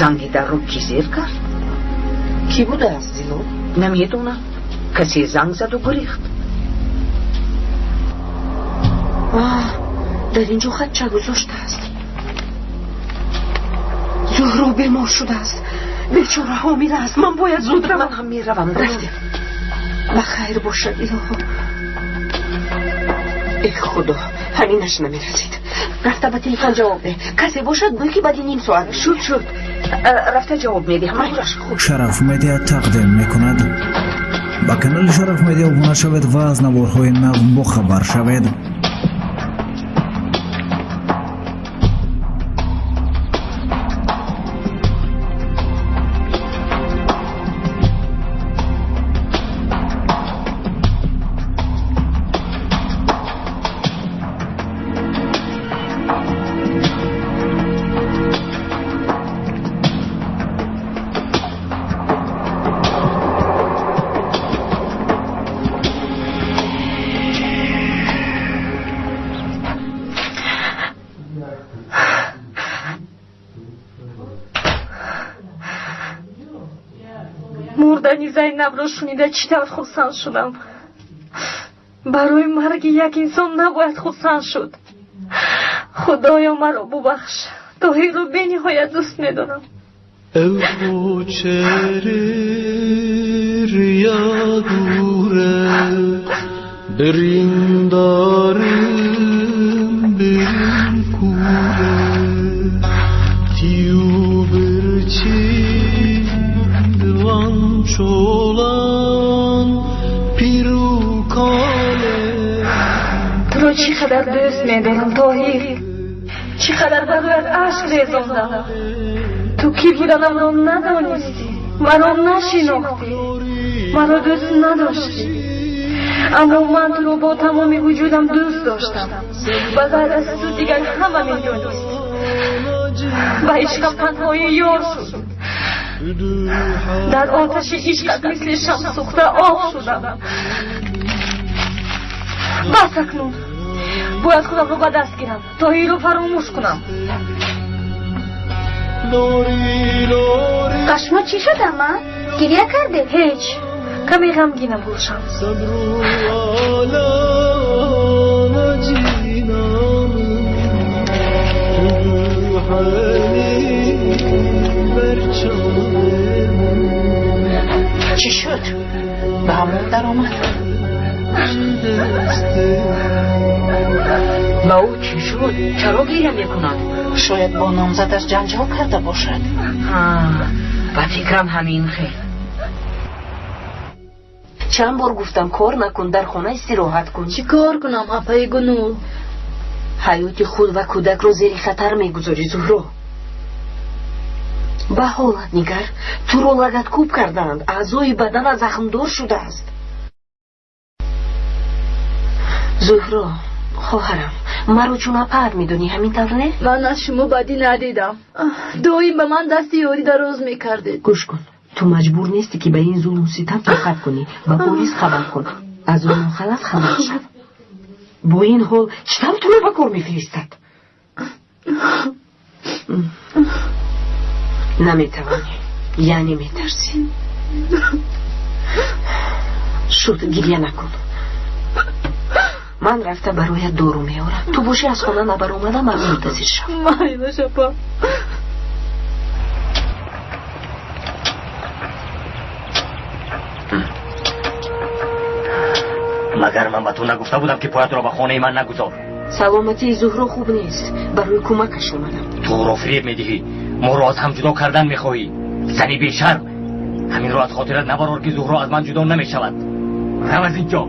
Занги дарро кӣ зер кард? Кӣ будааст, Зило? Намедонам. Касе занг заду гурехт. Дар ин ҷо хатча гузоштааст. Зуҳро бемор шудааст. Бечора ҳомила аст. Ман бояд зуд равам. Ман ҳам меравам. Рафтем. Ба хайр бошад, илоҳо. Э худо, ҳаминаш намерасид. Рафта ба телефон ҷавоб деҳ. Касе бошад, гӯй ки баъди ним соат. Шуд, шуд. Рафта ҷавоб медиҳам. Майлаш. Хуб. Шараф Медиа тақдим мекунад. Ба канали Шараф Медиа обуна шавед ва аз наворҳои нав бохабар шавед. Мурдани Зайнабро шунида чӣ тавр хурсанд шудам. Барои марги як инсон набояд хурсанд шуд. Худоё, маро бубахш. Тоҳирро бениҳоят дӯст медорам. Туро чӣ қадар дӯст медорам, Тоҳир. Чӣ қадар бароят ашк резондам. Ту кӣ буданамро надонистӣ, маро нашинохтӣ, маро дӯст надоштӣ. Аммо ман туро бо тамоми вуҷудам дӯст доштам. Ба ғайр аз ту дигар ҳама медонист. Ба ишқам танҳоӣ ёр шуд. Дар оташи ишқат мисли шам сӯхта об шудам. Бас акнун. Бояд худамро ба даст гирам, Тоҳирро фаромӯш кунам. Ба шумо чӣ шуд, ама? Гиря кардед? Ҳеҷ, каме ғамгинам, Гулшан. Чӣ шуд? Ба ҳамон даромад? Ба ӯ чӣ шуд? Чаро гиря мекунад? Шояд бо номзадаш ҷанҷол карда бошад. Ба фикрам, ҳамин хел. Чанд бор гуфтам, кор накун, дар хона истироҳат кун. Чӣ кор кунам, апаи Гунул? Ҳаёти худ ва кӯдакро зери хатар мегузорӣ, Зуҳро. Ба ҳолат нигар, туро лагаткӯб кардаанд, аъзои баданат захмдор шудааст. Зуҳро, хоҳарам, маро чун апаат медонӣ, ҳамин тавр не? Ман аз шумо бадӣ надидам. Доим ба ман дасти ёрӣ дароз мекардед. Гӯш кун, ту маҷбур нестӣ, ки ба ин зулму ситам тоқат кунӣ. Ба полис хабар кун, аз он нохалаф хабар шав. Бо ин ҳол чӣ тавр туро ба кор мефиристад? Наметавонӣ, яъне метарсӣ. Шуд, гиря накун. Ман рафта бароят дору меорам. Ту бошӣ, аз хона набаромада ман мунтазир шав. Майлаш, апа. Магар ман ба ту нагуфта будам, ки поятро ба хонаи ман нагузор? Саломатии Зуҳро хуб нест, барои кӯмакаш омадам. Ту ӯро фиреб медиҳӣ, моро аз ҳам ҷудо кардан мехоҳӣ. Зани бешарм, ҳаминро аз хотират набарор, ки Зуҳро аз ман ҷудо намешавад. Рав аз ин ҷо.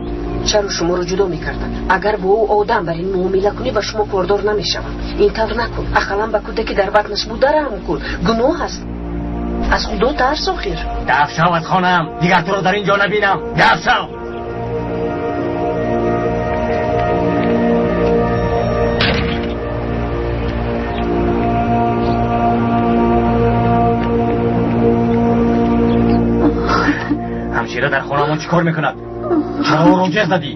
Чаро шуморо ҷудо мекарданд? Агар бо ӯ одам бар ин муомила кунӣ, ба шумо кордор намешавам. Ин тавр накун, ақаллан ба кӯдаки дар батнаш буда раҳм кун. Гуноҳ аст, аз худо тарс охир. Даф шав аз хонаам, дигар туро дар ин ҷо набинам. Даф шав. Ҳамшира дар хонаамон чӣ кор мекунад? Чаро ӯро ҷеғ задӣ?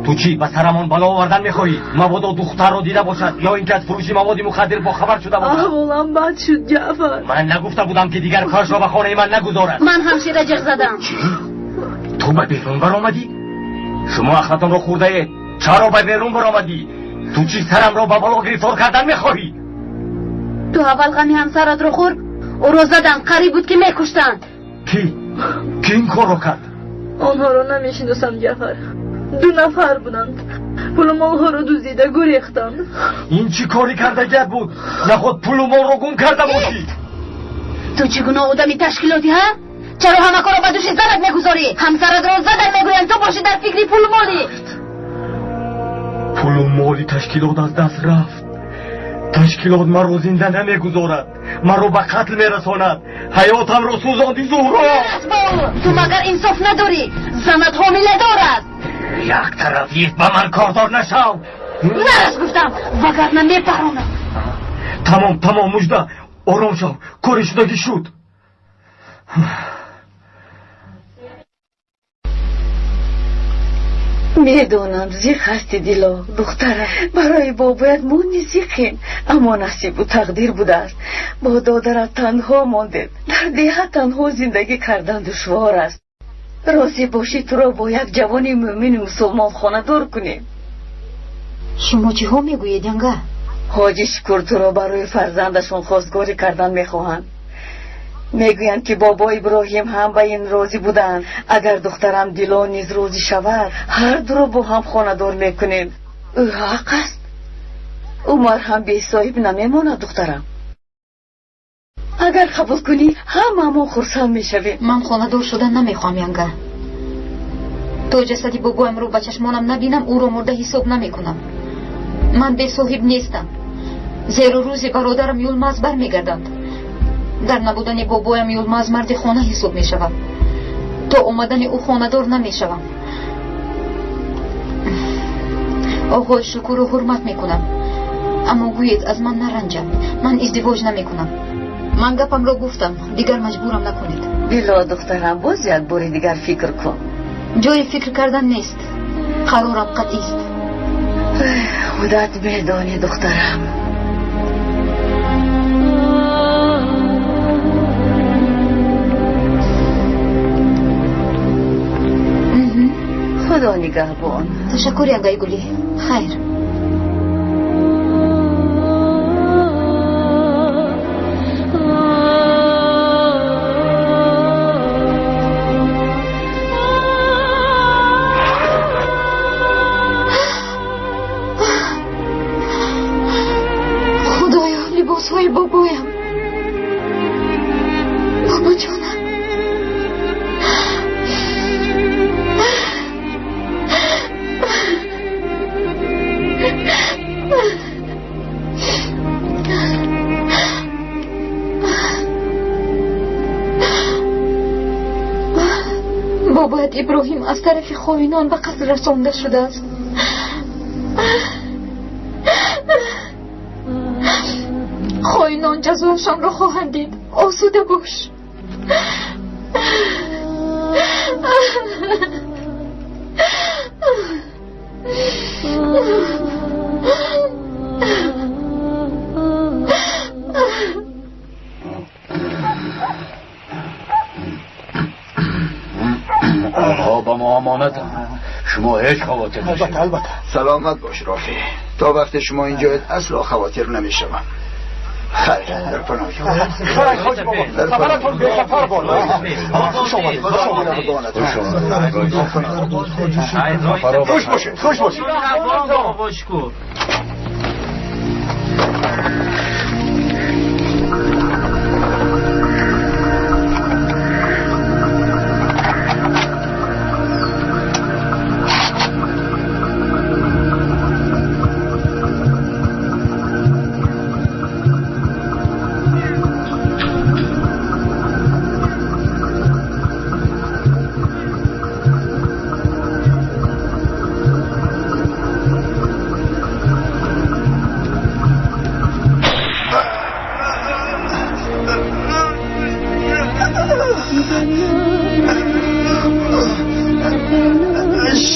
Ту чӣ ба сарамон бало овардан мехоҳӣ? Мабодо духтарро дида бошад ё ин ки аз фурӯши маводи мухаддир бохабар шуда бошад. Аҳволам бад шуд, Ҷаъфар. Ман нагуфта будам, ки дигар коршро ба хонаи ман нагузорад. Ман ҳам шира ҷиғ задам. Чӣ? Ту ба берун баромадӣ? Шумо ахлатонро хӯрдаед. Чаро ба берун баромадӣ? Ту чӣ сарамро ба бало гирифтор кардан мехоҳӣ? Ту аввал ғами ҳамсаратро хӯр. Ӯро заданд, қариб буд, ки мекуштанд. Кӣ? Кӣ ин корро кард? Онҳоро намешиносам, Ҷаъфар. Ду нафар буданд. Пулу молҳоро дуздида гурехтанд. Ин чӣ кори кардагият буд? Наход пулу молро гум карда бошӣ? Ту чӣ гуна одами ташкилотӣ, ҳа? Чаро ҳама корро ба души занат мегузорӣ? Ҳамсаратро задан мегӯянд, ту бошӣ дар фикри пулу молӣ. Пулу моли ташкилот аз даст рафт. Ташкилот маро зинда намегузорад, маро ба қатл мерасонад. Ҳаётамро сӯзонди, Зуҳро. Нарас ба ӯ. Ту магар инсоф надорӣ? Занат ҳомиладор аст. Як тарафист, ба ман кордор нашав. Нарас гуфтам, вагарна мепаронам. Тамом, тамом, Мужда, ором шав. Кори шудагӣ шуд. Медонам, зиқ ҳасти, Дило духтарам. Барои бобоят мо низ зиқем, аммо насибу тақдир будааст. Бо додарат танҳо мондед. Дар деҳа танҳо зиндагӣ кардан душвор аст. Розӣ бошӣ, туро бо як ҷавони мӯъмини мусулмон хонадор кунем. Шумо чиҳо мегӯед, янга? Ҳоҷи Шукур туро барои фарзандашон хостгорӣ кардан мехоҳанд. Мегӯянд, ки бобо Иброҳим ҳам ба ин розӣ буданд. Агар духтарам Дило низ розӣ шавад, ҳар дуро бо ҳам хонадор мекунем. Ӯ ҳақ аст. Умар ҳам бесоҳиб намемонад, духтарам. Агар қабул кунӣ, ҳамаамон хурсанд мешавем. Ман хонадор шудан намехоҳам, янга. То ҷасади бобоямро ба чашмонам набинам, ӯро мурда ҳисоб намекунам. Ман бесоҳиб нестам, зеро рӯзе бародарам Юлмаз бармегардад. Дар набудани бобоям Юлмаз марди хона ҳисоб мешавад. То омадани ӯ хонадор намешавам. Оғои Шукурро ҳурмат мекунам, аммо гӯед, аз ман наранҷад. Ман издивоҷ намекунам. Ман гапамро гуфтам, дигар маҷбурам накунед. Дило духтарам, боз як бори дигар фикр кун. Ҷои фикр кардан нест, қарорам қатъист. Худат медонӣ, духтарам. Худо нигаҳбон. Ташаккур, янгаи гулӣ. Хайр. Худоё, либосҳои бобоям, бобоҷонам. Бобоят Иброҳим аз тарафи хоинон ба қатл расонда шудааст. Хоинон ҷазояшонро хоҳанд дид. Осуда бош. Онҳо ба мо амонатанд. Шумо ҳеҷ хавотир нашавед. Албатта, албатта. Саломат бош, Рафеъ. То вақте шумо инҷоед, асло хавотир намешавам. Хайр, дар паноҳ. Хайр, ҳоҷи бобо, сафаратон бехатар бод. Хуш омадед, хуш омадед. Хуш бошед, хуш бошед. Бошку.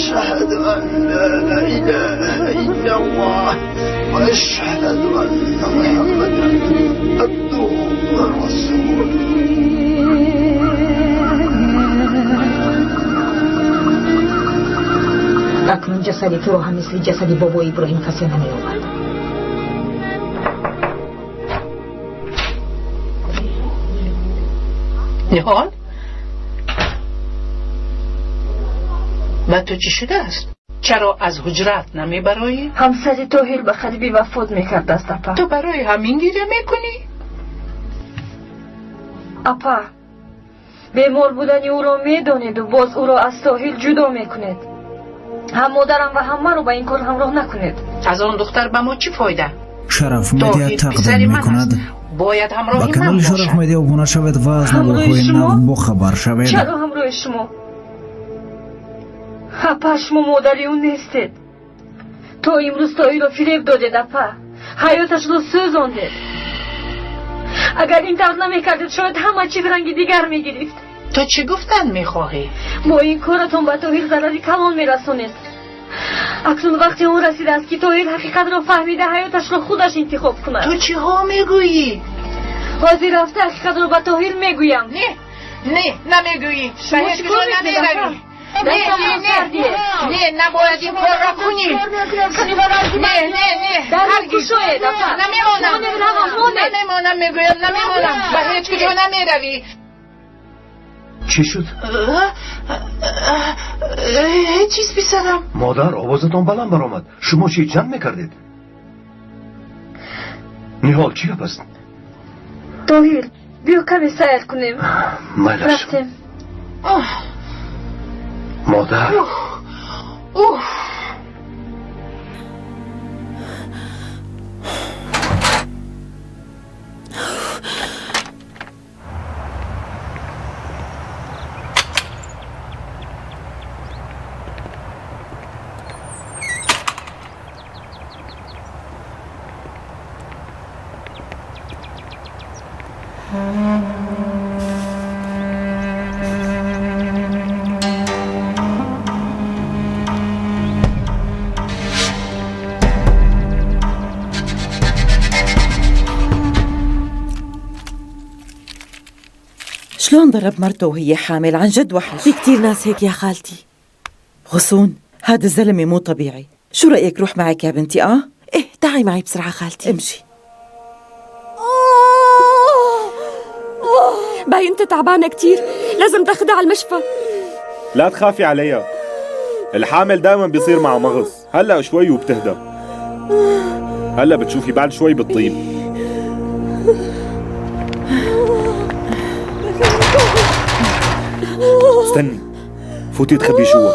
أشهد أن لا إله إلا الله وأشهد أن محمدا عبده ورسوله. Акнун ҷасади туро ҳам мисли ҷасади бобои Иброҳим касе намеёбад. Ниҳол, ба ту чӣ шудааст? Чаро аз ҳуҷрат намебароӣ? Ҳамсари Тоҳир ба қариби вафот мекардааст, апа. Ту барои ҳамин гиря мекунӣ? Апа, бемор будани ӯро медонеду боз ӯро аз Тоҳир ҷудо мекунед. Ҳам модарам ва ҳам маро ба ин кор ҳамроҳ накунед. Аз он духтар ба мо чӣ фоида? Шараф Медиа тақдим мекунад. Бояд ҳамроҳи ба ман канали бошад. Шараф Медиа обуна шавед ва аз Ҳамроҳи наворҳои шумо? нав бохабар шавед. Чаро ҳамроҳи шумо? Апа, шумо модари ӯ нестед. То имрӯз Тоҳирро фиреб додед, апа. Ҳаёташро сӯзондед. Агар ин тавр намекардед, шояд ҳама чиз ранги дигар мегирифт. Ту чӣ гуфтан мехоҳӣ? Бо ин коратон ба Тоҳир зарари калон мерасонед. Акнун вақти он расидааст, ки Тоҳир ҳақиқатро фаҳмида ҳаёташро худаш интихоб кунад. Ту чиҳо мегӯӣ? Ҳозир рафта ҳақиқатро ба Тоҳир мегӯям. Не, не, намегӯӣ. Ба Шумо ҳеҷ чӣ кор куҷо мекунед, намеравӣ. апа? Не, не, не, не, набояд ин корро кунӣ. Не, не, не, Дарро ҳаргиз. кушоед, апа. Намемонам. Монед, равам, монед. Намемонам, мегӯям, намемонам. Ба ҳеҷ куҷо намеравӣ. Чӣ шуд? Ҳеҷ чиз, писарам. Модар, овозатон баланд баромад. Шумо чӣ, ҷанг мекардед? Ниҳол, чӣ гап аст? Тоҳир, биё каме сайр кунем. Майлаш. Рафтем. Модар. Уф. شلون ضرب مرته وهي حامل؟ عن جد وحش. في كتير ناس هيك يا خالتي. غصون، هذا الزلمة مو طبيعي. شو رأيك روح معك يا بنتي؟ اه؟ ايه، تعي معي بسرعة خالتي. امشي. باين انت تعبانة كتير، لازم تاخدها على المشفى. لا تخافي عليها، الحامل دائما بيصير معها مغص، هلا شوي وبتهدى. هلا بتشوفي بعد شوي بتطيب. استني، فوتي تخبي جوا.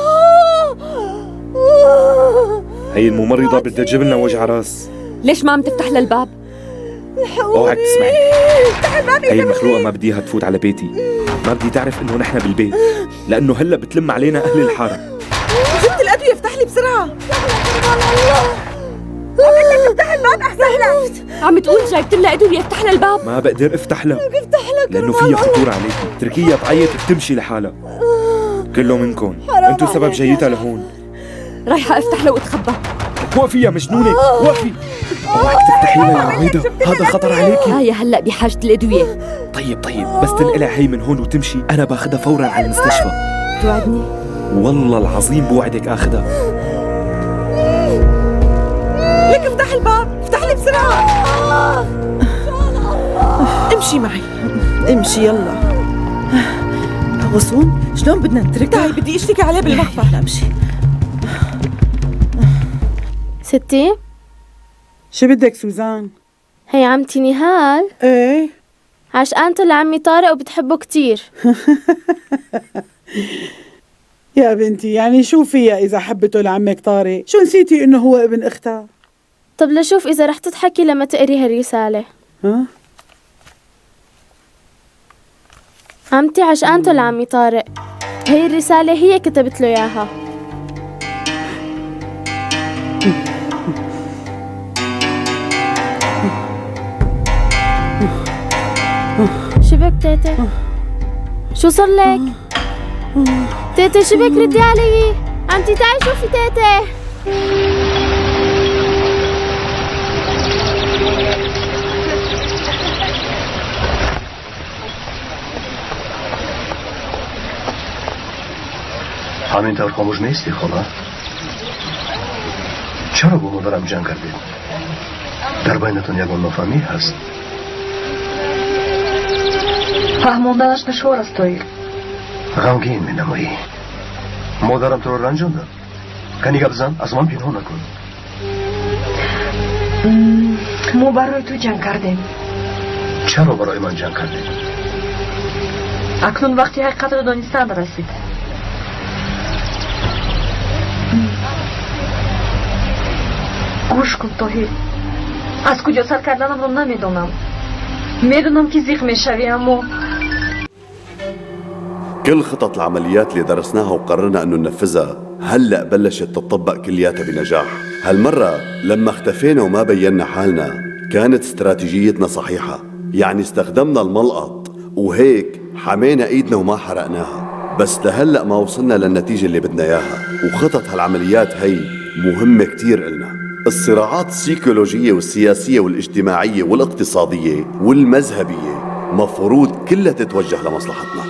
هي الممرضة بدها تجيب لنا وجع راس. ليش ما عم تفتح للباب؟ اوعك تسمعي. هي المخلوقة ما بدي اياها تفوت على بيتي، ما بدي تعرف انه نحن بالبيت، لانه هلا بتلم علينا اهل الحارة. جبت الأدوية، افتح لي بسرعة. عم لك افتح الباب احسن لك. عم تقول جايبت لها أدوية، افتح لها الباب. ما بقدر افتح لها، افتح لك لانه فيها خطورة عليكي. تركيها تعيط بتمشي لحالها. كله منكم، انتو سبب جايتها لهون. رايحة افتح لها واتخبى. وقفي يا مجنونة، وقفي. اوعك تفتحي لها يا رويدة، هذا خطر عليكي. هاي هلا بحاجة الأدوية. طيب طيب، بس تنقلع هي من هون وتمشي، انا باخذها فورا على المستشفى. توعدني؟ والله العظيم بوعدك اخذها. لك افتح الباب، افتح لي بسرعة. امشي معي، امشي يلا. غصون، شلون بدنا نتركها؟ تعي بدي اشتكي عليه بالمخفر. يلا امشي. ستي، شو بدك سوزان؟ هي عمتي نهال. ايه، عشقانته لعمي طارق وبتحبه كتير. يا بنتي، يعني شو فيها إذا حبته لعمك طارق؟ شو نسيتي إنه هو ابن أختها؟ طب لشوف إذا رح تضحكي لما تقري هالرسالة. ها؟ عمتي عشقانته لعمي طارق، هي الرسالة هي كتبت له إياها. شبك تيتا؟ شو صار لك؟ تيتا شبك؟ ردي علي، عمتي تعي شوفي تيتي. ҳамин тавр хомӯш меистӣ хола? Чаро бо модарам ҷанг кардед? Дар байнатон ягон нофаҳмӣ ҳаст? Фаҳмонданаш душвор аст, Тоҳир. Ғамгин менамоӣ. Модарам туро ранҷондад? Кани гап зан, аз ман пинҳон накун. Мо барои ту ҷанг кардем. Чаро барои ман ҷанг кардед? Акнун вақти ҳақиқатро донистан расид. Гӯш кун, Тоҳир, аз куҷо сар карданамро намедонам. Медонам ки зиқ мешавӣ, аммо كل خطط العمليات اللي درسناها وقررنا انه ننفذها هلأ بلشت تطبق كلياتها بنجاح. هالمرة لما اختفينا وما بينا حالنا كانت استراتيجيتنا صحيحة، يعني استخدمنا الملقط وهيك حمينا ايدنا وما حرقناها. بس لهلأ ما وصلنا للنتيجة اللي بدنا اياها، وخطط هالعمليات هي مهمة كتير إلنا. الصراعات السيكولوجية والسياسية والاجتماعية والاقتصادية والمذهبية مفروض كلها تتوجه لمصلحتنا.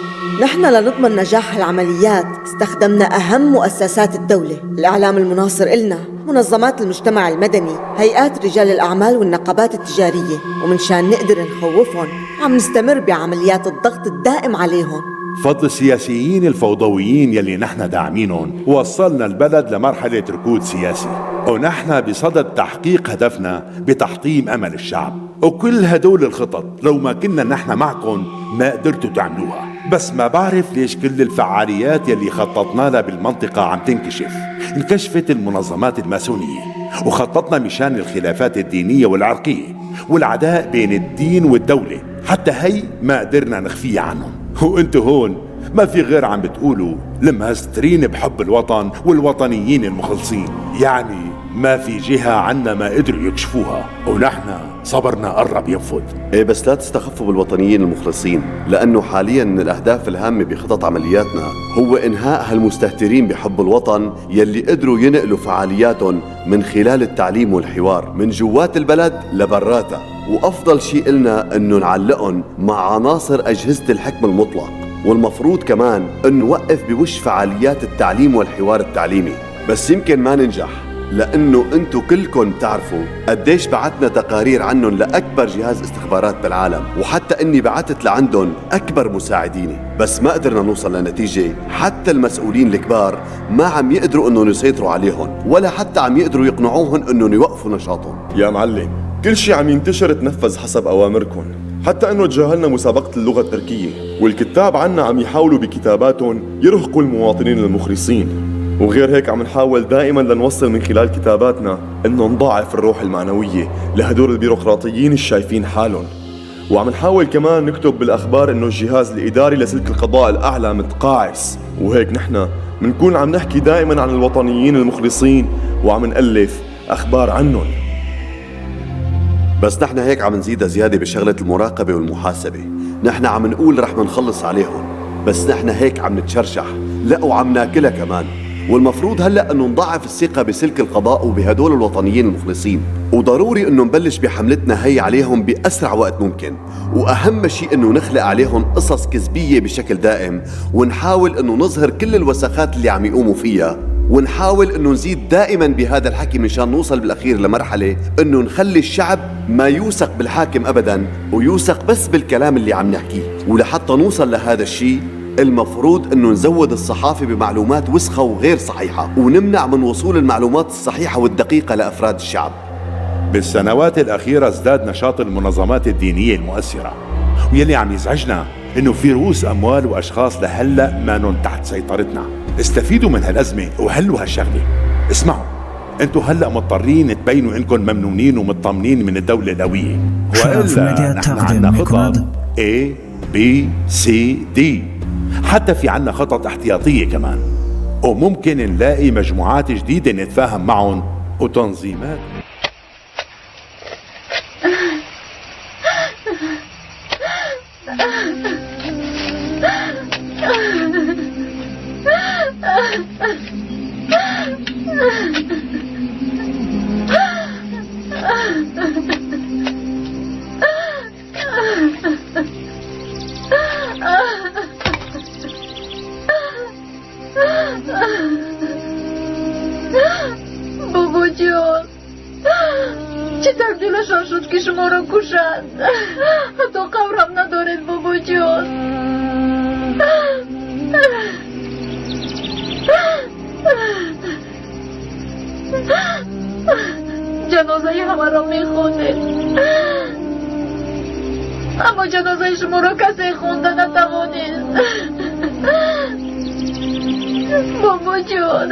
نحن لنضمن نجاح العمليات استخدمنا أهم مؤسسات الدولة، الإعلام المناصر إلنا، منظمات المجتمع المدني، هيئات رجال الأعمال والنقابات التجارية، ومنشان نقدر نخوفهم عم نستمر بعمليات الضغط الدائم عليهم. فضل السياسيين الفوضويين يلي نحن داعمينهم وصلنا البلد لمرحلة ركود سياسي، ونحن بصدد تحقيق هدفنا بتحطيم أمل الشعب. وكل هدول الخطط لو ما كنا نحن معكم ما قدرتوا تعملوها. بس ما بعرف ليش كل الفعاليات يلي خططنا لها بالمنطقة عم تنكشف. انكشفت المنظمات الماسونية، وخططنا مشان الخلافات الدينية والعرقية والعداء بين الدين والدولة، حتى هي ما قدرنا نخفيها عنهم. وانتو هون ما في غير عم بتقولوا المهسترين بحب الوطن والوطنيين المخلصين، يعني ما في جهة عنا ما قدروا يكشفوها، ونحن صبرنا قرب ينفذ. ايه بس لا تستخفوا بالوطنيين المخلصين، لأنه حاليا من الأهداف الهامة بخطط عملياتنا هو إنهاء هالمستهترين بحب الوطن يلي قدروا ينقلوا فعالياتهم من خلال التعليم والحوار من جوات البلد لبراتها. وأفضل شيء إلنا أنه نعلقهم مع عناصر أجهزة الحكم المطلق، والمفروض كمان أنه نوقف بوش فعاليات التعليم والحوار التعليمي. بس يمكن ما ننجح، لأنه أنتو كلكم بتعرفوا قديش بعتنا تقارير عنهم لأكبر جهاز استخبارات بالعالم، وحتى أني بعتت لعندهم أكبر مساعديني، بس ما قدرنا نوصل لنتيجة. حتى المسؤولين الكبار ما عم يقدروا أنهم يسيطروا عليهم، ولا حتى عم يقدروا يقنعوهم أنهم يوقفوا نشاطهم. يا معلم، كل شيء عم ينتشر تنفذ حسب أوامركم، حتى أنه تجاهلنا مسابقة اللغة التركية، والكتاب عنا عم يحاولوا بكتاباتهم يرهقوا المواطنين المخلصين. وغير هيك عم نحاول دائما لنوصل من خلال كتاباتنا انه نضاعف الروح المعنوية لهدول البيروقراطيين الشايفين حالهم. وعم نحاول كمان نكتب بالأخبار انه الجهاز الإداري لسلك القضاء الأعلى متقاعس، وهيك نحن منكون عم نحكي دائما عن الوطنيين المخلصين وعم نألف أخبار عنهم. بس نحن هيك عم نزيدها زيادة بشغلة المراقبة والمحاسبة. نحن عم نقول رح منخلص عليهم، بس نحن هيك عم نتشرشح، لا وعم ناكلها كمان. والمفروض هلأ أنه نضعف الثقة بسلك القضاء وبهدول الوطنيين المخلصين، وضروري أنه نبلش بحملتنا هي عليهم بأسرع وقت ممكن. وأهم شيء أنه نخلق عليهم قصص كذبية بشكل دائم، ونحاول أنه نظهر كل الوسخات اللي عم يقوموا فيها، ونحاول أنه نزيد دائما بهذا الحكي مشان نوصل بالأخير لمرحلة أنه نخلي الشعب ما يوثق بالحاكم أبدا، ويوثق بس بالكلام اللي عم نحكيه. ولحتى نوصل لهذا الشيء المفروض أنه نزود الصحافة بمعلومات وسخة وغير صحيحة، ونمنع من وصول المعلومات الصحيحة والدقيقة لأفراد الشعب. بالسنوات الأخيرة ازداد نشاط المنظمات الدينية المؤثرة، ويلي عم يزعجنا أنه في رؤوس أموال وأشخاص لهلأ مانن تحت سيطرتنا. استفيدوا من هالأزمة وحلوا هالشغلة. اسمعوا، انتو هلأ مضطرين تبينوا انكم ممنونين ومطمنين من الدولة القوية، وإلا نحن عنا خطط A B C D، حتى في عنا خطط احتياطية كمان، وممكن نلاقي مجموعات جديدة نتفاهم معهم وتنظيمات. Дилашон шуд ки шуморо кушанд. Ҳатто қабрам надоред, бобоҷон. Ҷанозаи ҳамаро мехонед, аммо ҷанозаи шуморо касе хонда натавонист. Бобоҷон.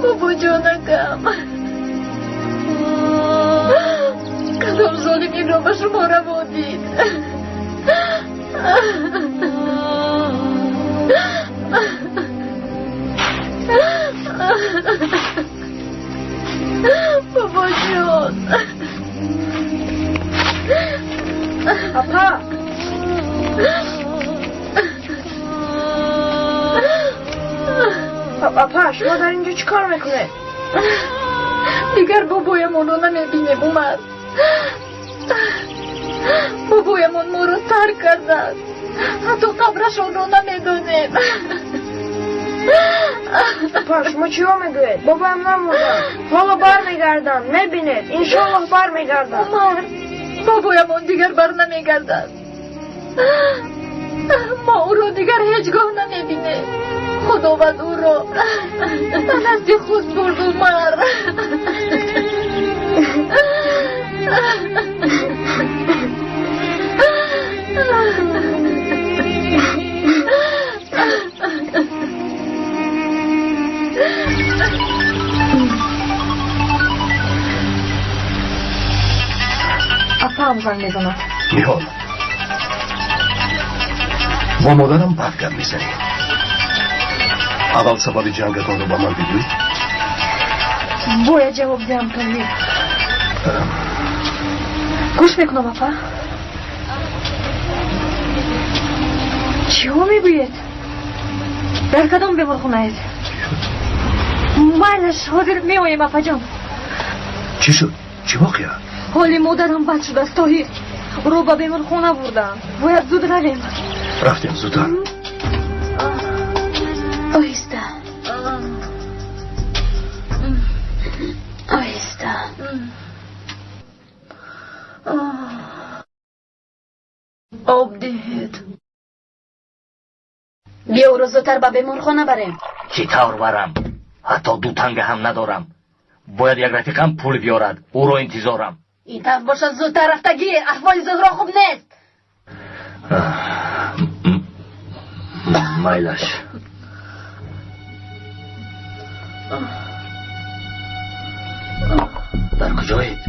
Бобоҷонакам, кадом золим инро ба шумо раво дид? Бобоҷон. Апа, апа, шумо дар инҷо чӣ кор мекунед? Дигар бобоямонро намебинем, Умар. Бобоямон моро тарк карданд. Ҳатто қабрашонро намедонем. Апа, шумо чиҳо мегӯед? Бобоям намурданд, ҳоло бармегарданд, мебинед, иншоаллоҳ бармегарданд. Умар, бобоямон дигар бар намегардад. Мо ӯро дигар ҳеҷ гоҳ намебинем. Худованд ӯро ба назди худ бурд, Умар. Апаам занг мезанад. Ниҳол, бо модарам бад гап мезанӣ. Аввал сабаби ҷангатонро ба ман бигӯй. Бояд ҷавоб диҳам, Тоҳир. Гӯш мекунам, апа. Чиҳо мегӯед? Дар кадом беморхонаед? Майлаш, ҳозир меоем, апаҷон. Чӣ шуд? Чӣ воқеа? Ҳоли модарам бад шудааст, Тоҳир. Ӯро ба беморхона бурдам. Бояд зуд равем. Рафтем зудтар. Оҳиста, оҳиста. Об диҳед. Биё, ӯро зудтар ба беморхона барем. Чӣ тавр барам? Ҳатто ду танга ҳам надорам. Бояд як рафиқам пул биёрад, ӯро интизорам. Ин тавр бошад, зудтар рафтагӣ, аҳволи Зуҳро хуб нест. Майлаш. Дар куҷоед?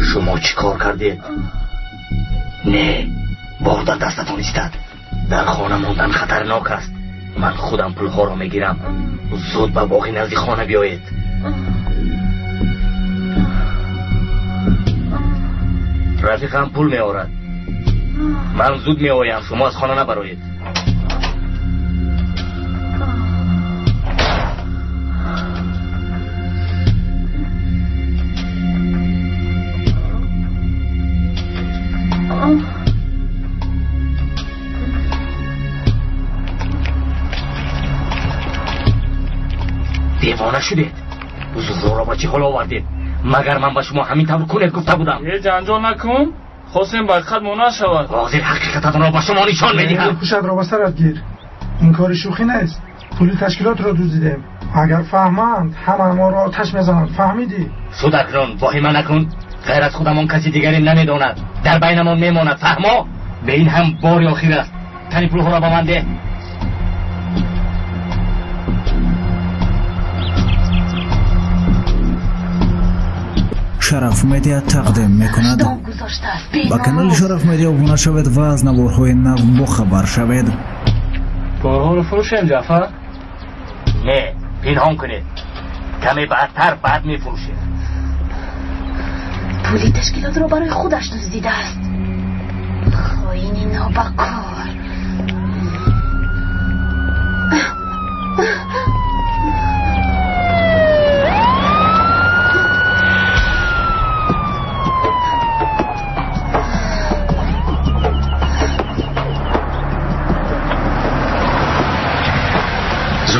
Шумо чӣ кор кардед? Не, боғ дар дастатон истад. Дар хона мондан хатарнок аст. Ман худам пулҳоро мегирам. Зуд ба боғи назди хона биёед. Рафиқам пул меорад. Ман зуд меоям, шумо аз хона набароед. Девона шудед? Зуҳроро ба чӣ ҳол овардед? Магар ман ба шумо ҳамин тавр кунед гуфта будам? Е, ҷанҷол накун. Хостем барқат монанд шавад. Ҳозир ҳақиқататонро ба шумо нишон медиҳам. Пӯшатро ба сарат гир. Ин кори шӯхӣ нест. Пули ташкилотро дуздидем. Агар фаҳманд, ҳама моро оташ мезананд. Фаҳмидӣ? Шуд, акнун воҳима накун. Ғайр аз худамон каси дигаре намедонад. Дар байнамон мемонад, фаҳмо? Ба ин ҳам бори охир аст. Тани пулҳоро ба ман деҳ. Шараф Медиа тақдим мекунад. Ба канали Шараф Медиа обуна шавед ва аз наворҳои нав бохабар шавед. Борҳоро фурӯшем, Ҷаъфар? Не, пинҳон кунед. Каме баъдтар баъд мефурӯшем. Пули ташкилотро барои худаш дуздидааст. Хоини нобакор.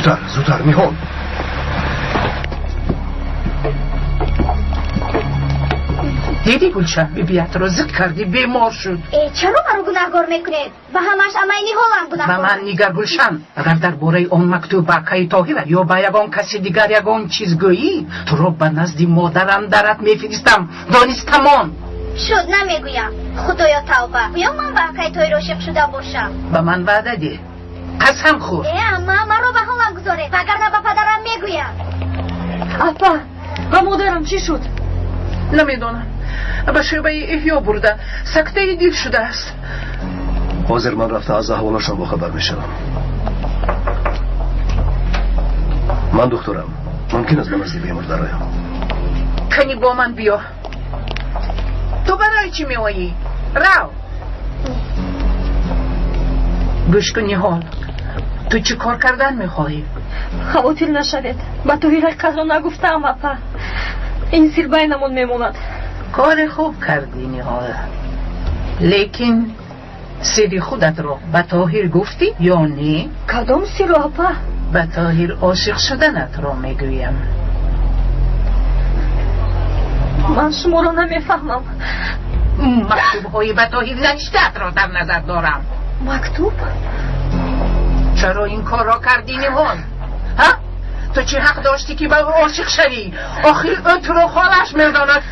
Зудтар, зудтар, Ниҳол. Диди Гулшан, бибиятро зиқ кардӣ, бемор шуд. Э, чаро маро гунаҳгор мекунед? Ба ҳамаш амаи Ниҳолам Ба гунаҳгор. ман нигар, Гулшан, агар дар бораи он мактуб ба акаи Тоҳира ё ба ягон каси дигар ягон чиз гӯӣ, туро ба назди модарам дарат мефиристам. Донистамон. Шуд, намегӯям. Худоё, тавба. Ё ман ба акаи Тоҳир ошиқ шуда бошам? Ба ман ваъда деҳ, қасам хӯр. Э, амма, маро ба ҳолам гузоред, вагарна ба падарам мегӯям. Апа, ба модарам чӣ шуд? Намедонам, ба шӯъбаи эҳё бурда, сактаи дил шудааст. Ҳозир ман рафта аз аҳволашон бохабар мешавам. Ман духтурам, мумкин аст ба назди бемор дароям? Кани бо ман биё. Ту барои чӣ меоӣ? Рав. Гӯш кун, Ниҳол, ту чӣ кор кардан мехоҳӣ? Хавотир нашавед, ба Тоҳир ҳақиқатро нагуфтаам, апа. Ин сир байнамон мемонад. Кори хуб кардӣ, Ниҳол, лекин сири худатро ба Тоҳир гуфтӣ ё не? Кадом сирро, апа? Ба Тоҳир ошиқ шуданатро мегӯям. Ман шуморо намефаҳмам. Мактубҳои ба Тоҳир навиштаатро дар назар дорам. Мактуб? Чаро ин корро кардӣ, Ниҳол, ҳа? Ту чӣ ҳақ доштӣ, ки ба ӯ ошиқ шавӣ? Охир ӯ туро холаш медонад.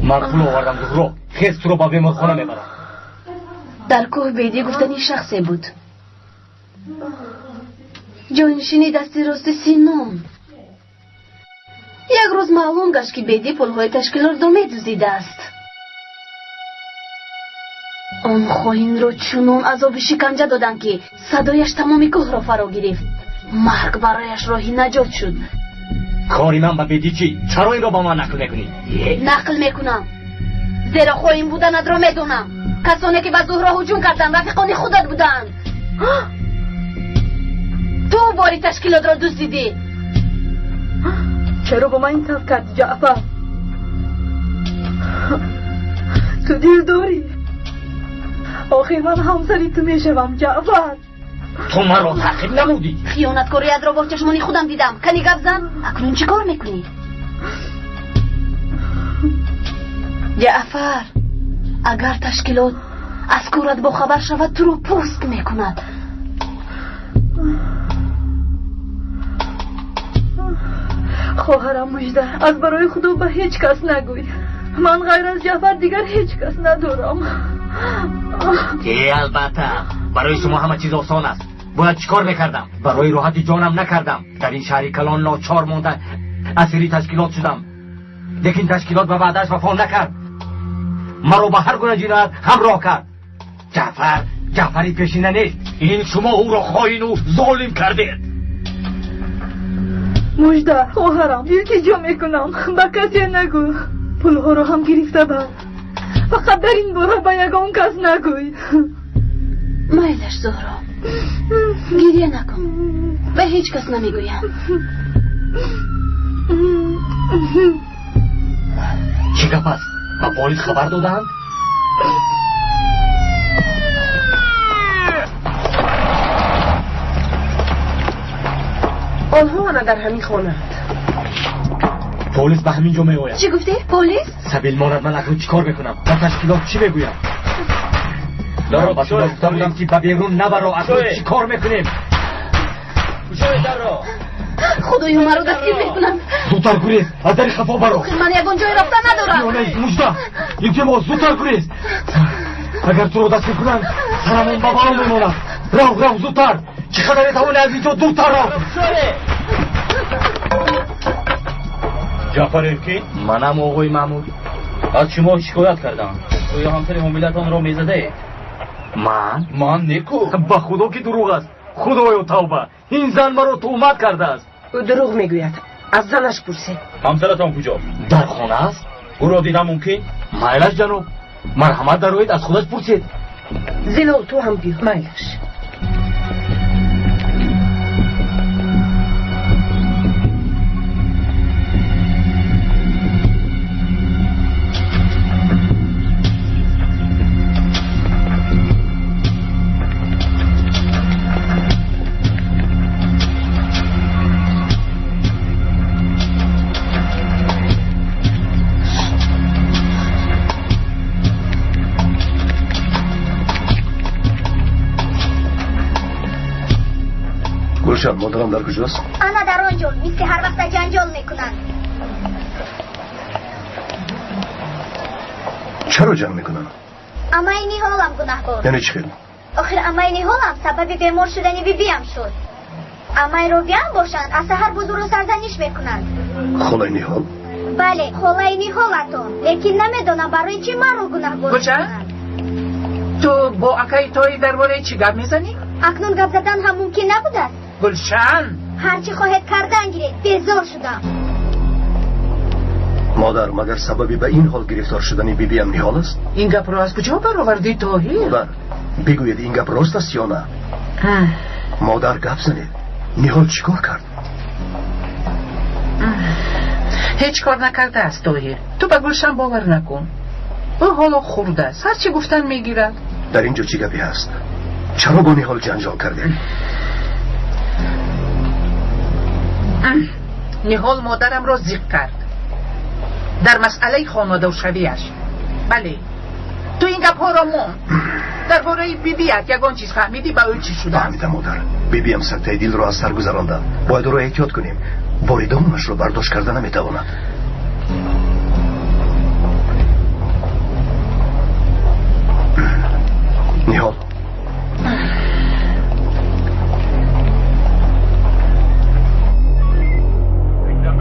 Ман пул овардам, Зуҳро. Хез, туро ба беморхона мебарам. Дар кӯҳ Бедӣ гуфтани шахсе буд, ҷонишини дасти рости Синон. Як рӯз маълум гашт, ки Бедӣ пулҳои ташкилотро медуздидааст. Он хоинро чунон азоби шиканҷа доданд, ки садояш тамоми кӯҳро фаро гирифт. Марг барояш роҳи наҷот шуд. Кори ман ба Бедӣ чӣ? Чаро инро ба ман нақл мекунӣ? Нақл мекунам, зеро хоин буданатро медонам. Касоне ки ба Зуҳро ҳуҷум карданд, рафиқони худат буданд. Ту бори ташкилотро дуздидӣ. Чаро бо ман ин тавр кардӣ, Ҷаъфар? Ту дил дорӣ? Охир ман ҳамсари ту мешавам, Ҷаъфар. Ту маро таъқиб намудӣ. Хиёнаткориятро бо чашмони худам дидам. Кани гап зан, акнун чӣ кор мекунӣ, Ҷаъфар? Агар ташкилот аз корат бохабар шавад, туро пӯст мекунад. Хоҳарам Мужда, аз барои Худо ба ҳеҷ кас нагӯй. Ман ғайр аз Ҷаъфар дигар ҳеҷ кас надорам. Э, албатта, барои шумо ҳама чиз осон аст. Бояд чӣ кор мекардам? Барои роҳати ҷонам накардам. Дар ин шаҳри калон ночор монда асири ташкилот шудам, лекин ташкилот ба ваъдааш вафо накард, маро ба ҳар гуна ҷиноят ҳамроҳ кард. Ҷаъфар Ҷаъфари пешина нест. Ин шумо ӯро хоину золим кардед. Мужда, хоҳарам, илтиҷо мекунам, ба касе нагӯ. Пулҳоро ҳам гирифта бар, фақат дар ин бора ба ягон кас нагӯй. Майлаш, Зуҳро, гирья накун, ба ҳеҷ кас намегӯям. Чӣ гап аст? Ба полис хабар додаанд? Онҳо ана дар ҳамин хонаанд. Полис ба ҳамин ҷо меояд. Чӣ гуфтӣ? Полис? Сабил монад, ман акнун чӣ кор мекунам? Ба ташкилот чӣ мегӯям? Ба шумо гуфта будам, ки ба берун набаро. Акнун чӣ кор мекунем? Худоё, маро дастгир мекунанд. Зудтар гурез, аз дари хафо баро. Охир ман ягон ҷое рафта надорам. Ёнай, Мужда, илтимос, зудтар гурез. Агар туро дастгир кунанд, сарамон ба бало мемонад. Рав, рав, зудтар, чӣ қадар метавонӣ аз инҷо дуртар рав. Ҷаъфарев ки? Манам, оғои маъмур. Аз шумо шикоят кардам. Оё ҳамсари ҳомилатонро мезадаед? Ман? Ман неку. Ба Худо, ки дурӯғ аст. Худоё, тавба, ин зан маро туҳмат кардааст. Ӯ дурӯғ мегӯяд, аз занаш пурсед. Ҳамсаратон куҷост? Дар хона аст. Ӯро дидан мумкин? Майлаш, ҷаноб, марҳамат, дароед, аз худаш пурсед. Зилол, ту ҳам биё. Майлаш. Гулшан, модарам дар куҷост? Ана дар он ҷо, мисли ҳар вақта ҷанҷол мекунанд. Чаро ҷанг мекунанд? Амаи Ниҳолам гунаҳкор. Яъне чӣ хел? Охир амаи Ниҳолам сабаби бемор шудани бибиям шуд. Амаи Робиам бошанд, аз саҳар боз ӯро сарзаниш мекунанд. Холаи Ниҳол? Бале, холаи Ниҳолатон. Лекин намедонам барои чӣ маро гунаҳгор Гулшан, ту бо акаи Тоҳир дар бораи чӣ гап мезанӣ? Акнун гап задан ҳам мумкин набудааст. Гулшан, ҳарчи хоҳед кардан гиред, безор шудам. Модар, магар сабаби ба ин ҳол гирифтор шудани бибиям Ниҳол аст? Ин гапро аз куҷо баровардӣ, Тоҳир? Модар, бигӯед, ин гап рост аст ё на? Модар, гап занед, Ниҳол чӣ кор кард? Ҳеҷ кор накардааст, Тоҳир. Ту ба Гулшан бовар накун, ӯ ҳоло хурд аст, ҳарчи гуфтан мегирад. Дар ин ҷо чӣ гапе ҳаст? Чаро бо Ниҳол ҷанҷол кардед? Ниҳол модарамро зиқ кард дар масъалаи хонадоршавиаш. Бале, ту ин гапҳоро мон. Дар бораи бибият ягон чиз фаҳмидӣ? Ба ӯ чӣ шудааст? Фаҳмидам, модар. Бибиям сактаи дилро аз сар гузаронданд. Бояд ӯро эҳтиёт кунем, боридонашро бардошт карда наметавонад. Ниҳол.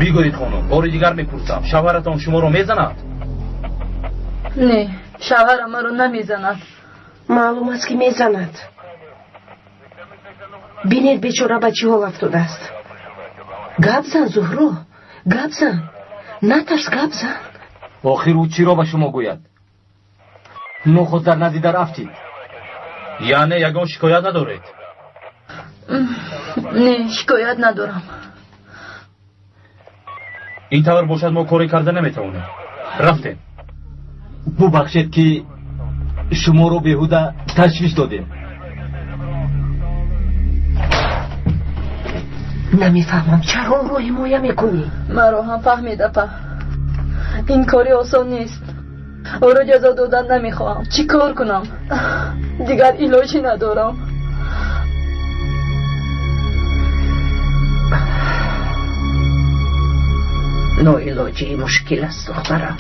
Бигӯед, хонум, бори дигар мепурсам, шавҳаратон шуморо мезанад? Не, шавҳарам маро намезанад. Маълум аст, ки мезанад. Бинед, бечора ба чӣ ҳол афтодааст. Гап зан, Зуҳро, гап зан, натарс, гап зан. Охир ӯ чиро ба шумо гӯяд? Нохост дар назди дар афтид. Яъне ягон шикоят надоред? Не, шикоят надорам. Ин тавр бошад, мо коре карда наметавонем. Рафтем. Бубахшед, ки шуморо беҳуда ташвиш додем. Намефаҳмам, чаро ӯро ҳимоя мекунӣ? Маро ҳам фаҳмед, апа, ин кори осон нест. Ӯро ҷазо додан намехоҳам. Чӣ кор кунам? Дигар илоҷӣ надорам. Ноилоҷии мушкил аст, духтарам.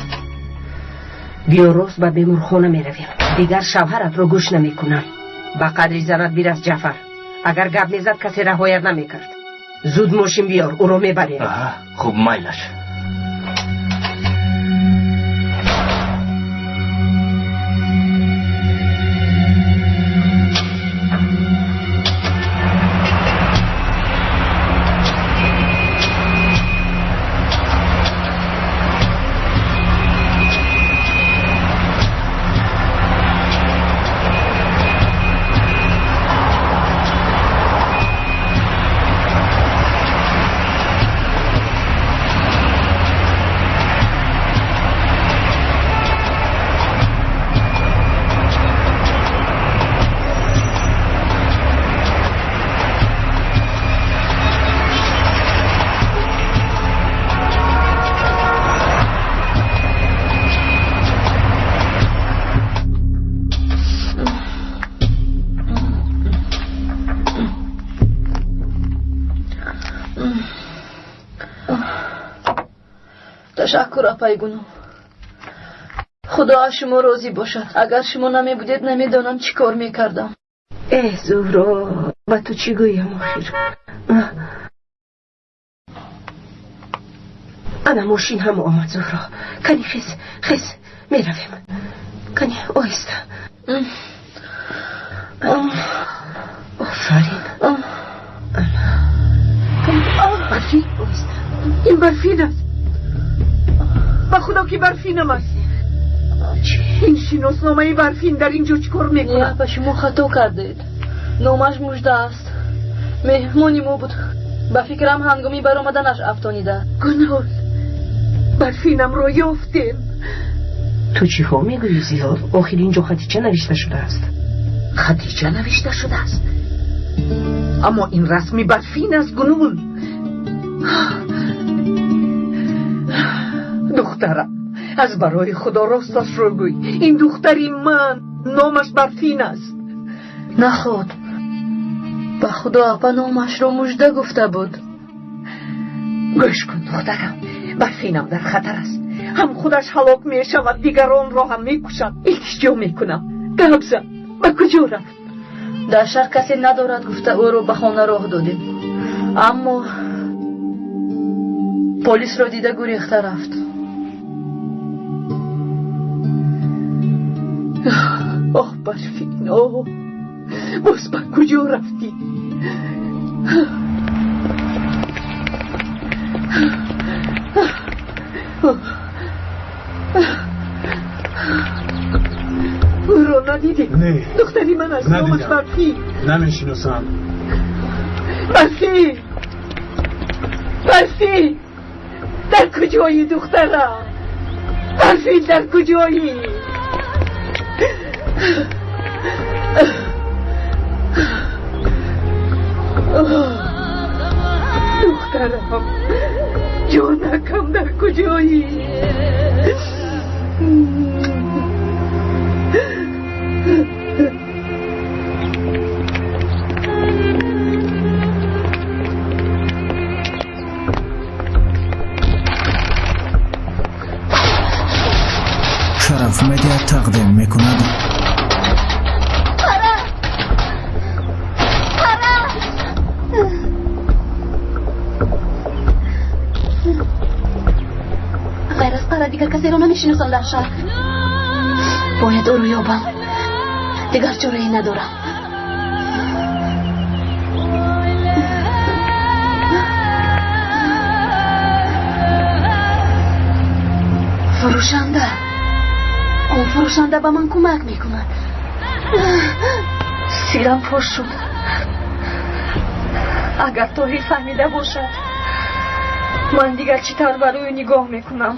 Биё, рост ба беморхона меравем. Дигар шавҳаратро гӯш намекунам. Ба қадри занат бирас, Ҷафар. Агар гап мезад, касе раҳоят намекард. Зуд мошин биёр, ӯро мебарем. Хуб, майлаш. Ташаккур, апаи Гуном, худо аз шумо розӣ бошад. Агар шумо намебудед, намедонам чӣ кор мекардам. Эҳ, Зуҳро, ба ту чӣ гӯям охир? Ана мошин ҳам омад, Зуҳро. Кани, хез, хез, меравем. Кани, оҳиста. Офарин. Барфин, оҳиста. Ин барфин аст. Ба худо, ки барфинам аст. Ин шиносномаи Барфин дар ин ҷо чӣ кор мекунад? Ба шумо хато кардед. Номаш Мужда аст. Меҳмони мо буд. Ба фикрам ҳангоми баромаданаш афтонида. Гунол, Барфинамро ёфтем. Ту чиҳо мегӯӣ, Зилол? Охир ин ҷо Хадича навишта шудааст. Хадича навишта шудааст, аммо ин расми Барфин аст. Гунул, духтарам, аз барои Худо росташро гӯй. Ин духтари ман номаш Барфин аст. Наход, ба Худо, апа номашро Мужда гуфта буд. Гӯш кун, духтарам, Барфинам дар хатар аст. Ҳам худаш ҳалок мешавад, дигаронро ҳам мекушад. Илтиҷо мекунам, гап зан, ба куҷо рафт? Дар шаҳр касе надорад гуфта ӯро ба хона роҳ додем, аммо полисро дида гурехта рафт. Оҳ, Барфин, оҳ, боз ба куҷо рафтӣ? Ӯро надидӣ? Не. Духтари ман аст, номаш Барфин. Намешиносам. Барфин, Барфин, дар куҷоӣ, духтарам? Барфин, дар куҷоӣ? Духтарам, ҷонакам, дар куҷоӣ? Шараф Медиа тақдим мекунад. Ғайр аз Пара дигар касеро намешиносам дар шаҳр. Бояд ӯро ёбам, дигар чорае надорам. Фурӯшанда, он фурӯшанда ба ман кӯмак мекунад. Сирам фош шуд. Агар Тоҳир фаҳмида бошад, ман дигар чӣ тавр ба рӯю нигоҳ мекунам?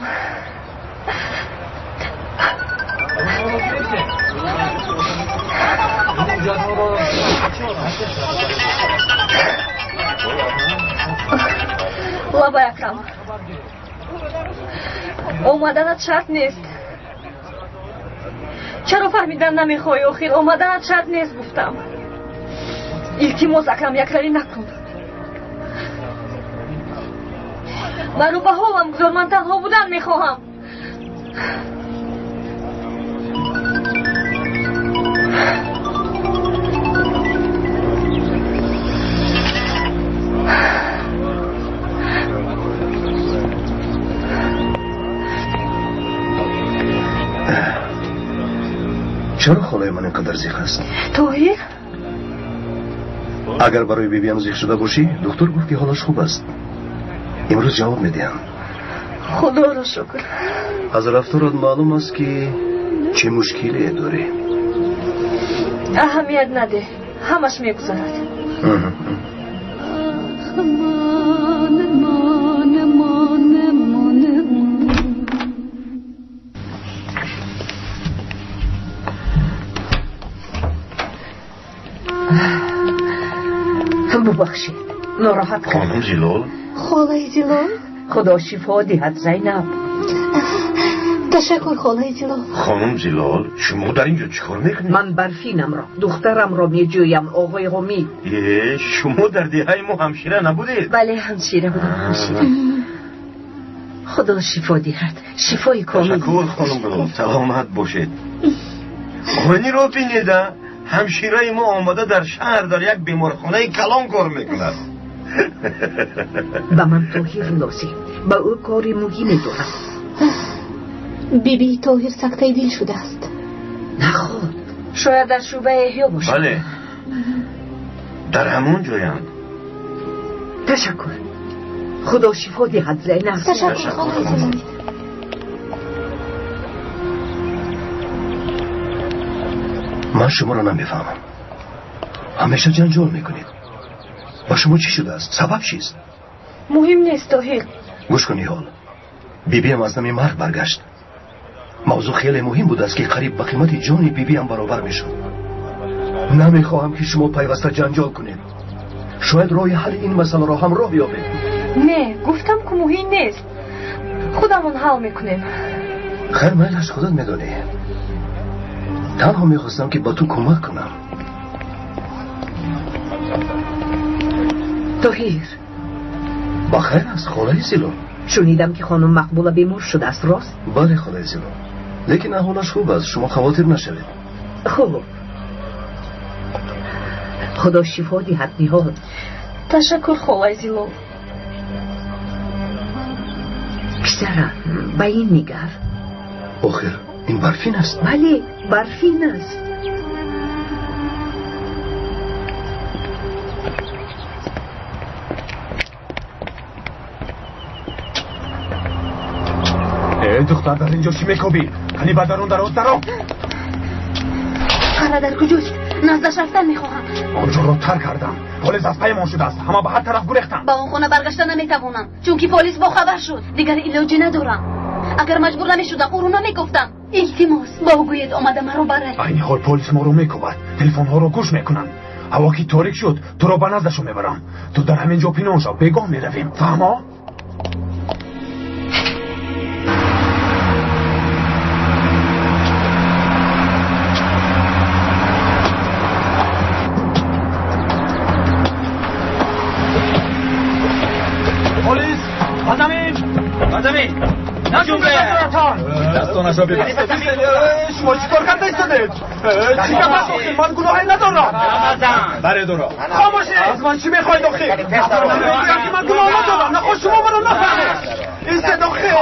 Лабай, Акрам, омаданат шарт нест. Чаро фаҳмидан намехоҳӣ? Охир омаданат шарт нест, гуфтам. Илтимос, Акрам, якравӣ накун. Маро ба ҳолам гузор, ман танҳо будан мехоҳам. Чаро холаи ман ин қадар зиқ аст? Тоҳир. Агар барои бибиам зиқ шуда бошӣ, духтур гуфт, ки ҳолаш хуб аст, имрӯз ҷавоб медиҳам. Худоро шукр. Аз рафторат маълум аст, ки чӣ мушкиле дорӣ. Аҳамият надеҳ, ҳамаш мегузарад. Бубахшед, нороҳат. Хонум Зилол. Холаи Зилол. Худо шифо диҳад, Зайнаб. Ташаккур, холаи Зилол. Хонум Зилол, шумо дар ин ҷо чӣ кор мекунед? Ман Барфинамро, духтарамро меҷӯям, оғои Ҳомид. Е, шумо дар деҳаи мо ҳамшира набудед? Бале, ҳамшира будам, ҳамшира. Худо шифо диҳад, шифои комил. Ташаккур, хонум Зилол, саломат бошед. Хониро бинеда, ҳамшираи мо омада дар шаҳр дар як беморхонаи калон кор мекунад. Ба ман Тоҳир лозим, ба ӯ кори муҳиме дорам. Бибии Тоҳир сактаи дил шудааст. Наход, шояд дар шӯъбаи эҳё бошад. Бале, дар ҳамон ҷоянд. Ташаккур, худо шифо диҳад, Зайнаб. Ташаккур, холаи Зилол. Ман шуморо намефаҳмам. Ҳамеша ҷанҷол мекунед. Ба шумо чӣ шудааст? Сабаб чист? Муҳим нест, Тоҳир. Гӯш кун, Ниҳол. Бибиам аз дами марг баргашт. Мавзӯъ хеле муҳим будааст, ки қариб ба қимати ҷони бибиам баробар мешуд. Намехоҳам, ки шумо пайваста ҷанҷол кунед. Шояд роҳи ҳалли ин масъаларо ҳамроҳ ёбед. Не, гуфтам ку муҳим нест. Худамон ҳал мекунем. Хайр, майлаш, худат медонӣ. Танҳо мехостам, ки ба ту кӯмак кунам. Тоҳир. Ба хайр аст, холаи Зило. Шунидам, ки хонум Мақбула бемор шудааст, рост? Бале, холаи Зило. Лекин аҳволаш хуб аст, шумо хавотир нашавед. Хуб. Худо шифо диҳад, Ниҳол. Ташаккур, холаи Зилол. Писарам, ба ин нигар. Охир, ин Барфин аст. Бале, Барфин аст. Э, духтар, дар инҷо чӣ мекобӣ? Қани ба дарун дароз даро. Қара дар куҷост? Наздаш рафтан мехоҳам. Он ҷоро тарк кардам. Полис аз паямон шудааст. Ҳама ба ҳар тараф гурехтанд. Ба он хона баргашта наметавонам, чунки полис бохабар шуд. Дигар илоҷе надорам. Агар маҷбур намешудам, ӯро намегуфтам. Илтимос, ба ӯ гӯед омада маро барад. Айни ҳол полис моро мекӯбад. Телефонҳоро гӯш мекунанд. Ҳаво ки торик шуд, туро ба наздашон мебарам. Ту дар ҳамин ҷо пинҳон шав. Бегоҳ меравем. Фаҳмо? Полис! Ба замин! Ба замин! Дастонашро бибаст. Шумо чӣ кор карда истодед? Чӣ гап аст охир? Ман гуноҳе надорам. Баред ӯро. Хомӯшед! Аз ман чӣ мехоҳед охир? Мегӯям, ки ман гуноҳ надорам. Нахоҳ шумо маро нафаҳмед. Истед охир.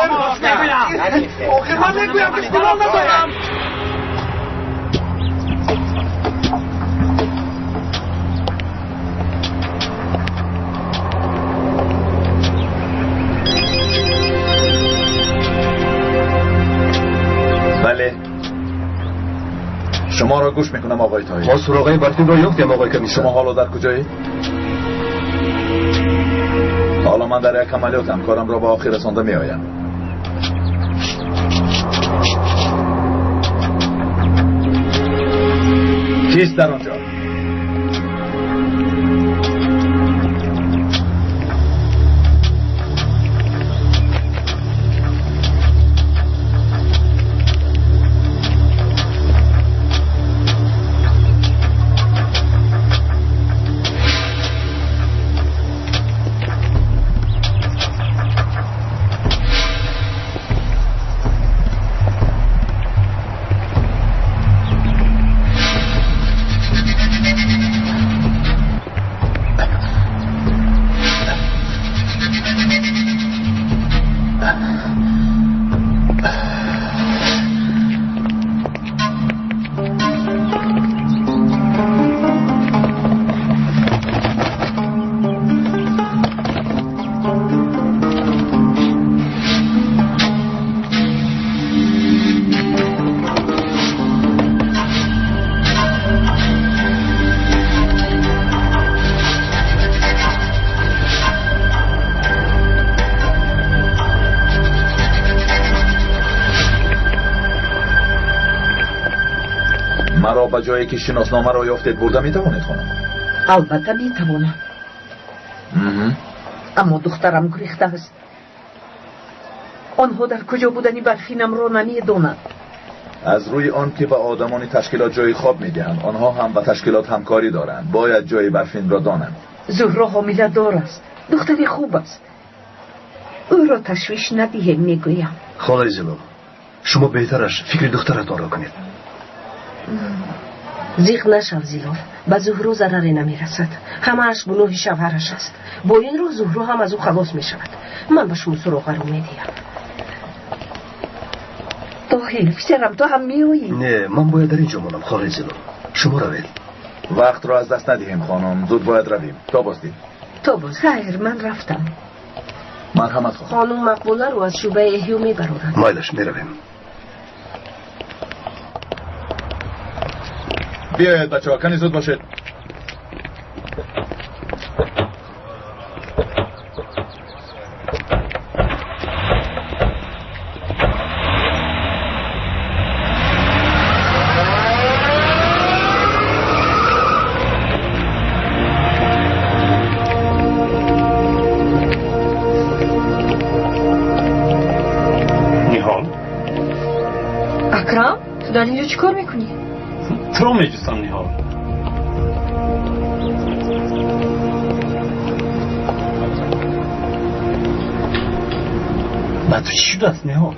Охир ман мегӯям, ки гуноҳ надорам. Бале, шуморо гӯш мекунам, оқои Тоҳир. Мо суроғаи Барфинро ёфтем, оқои комиссар. Шумо ҳоло дар куҷоед? Ҳоло ман дар як амалиётам, корамро ба охир расонда меоям. Кист дар он ҷо? Маро ба ҷое ки шиносномаро ёфтед бурда метавонед, хонум? Албатта метавонам. Аммо духтарам гурехтааст. Онҳо дар куҷо будани Барфинамро намедонанд. Аз рӯи он ки ба одамони ташкилот ҷои хоб медиҳанд, онҳо ҳам ба ташкилот ҳамкорӣ доранд. Бояд ҷои Барфинро донанд. Зуҳро ҳомиладор аст. Духтари хуб аст. Ӯро ташвиш надиҳем, мегӯям. Холаи Зилол, шумо беҳтараш фикри духтаратонро кунед. Зиқ нашав, Зилол. Ба Зуҳро зараре намерасад. Ҳамааш гуноҳи шавҳараш аст. Бо ин роҳ Зуҳро ҳам аз ӯ халос мешавад. Ман ба шумо суроғаро медиҳам. Тоҳир, писарам, ту ҳам меоӣ? Не, ман бояд дар ин ҷо монам, холаи Зилол. Шумо равед. Вақтро аз даст надиҳем, хонум. Зуд бояд равем. То боздид. То боз. Хайр, ман рафтам. Марҳамат, хонум. Хонум Мақбуларо аз шӯъбаи эҳё мебароранд. Майлаш, меравем. Биёед бачаҳо, кани зуд бошед. Ниҳол, Акрам, ту дар инҷо чӣ кор мекунӣ? Туро меҷустам, Ниҳол. Ба ту чӣ шудааст, Ниҳол?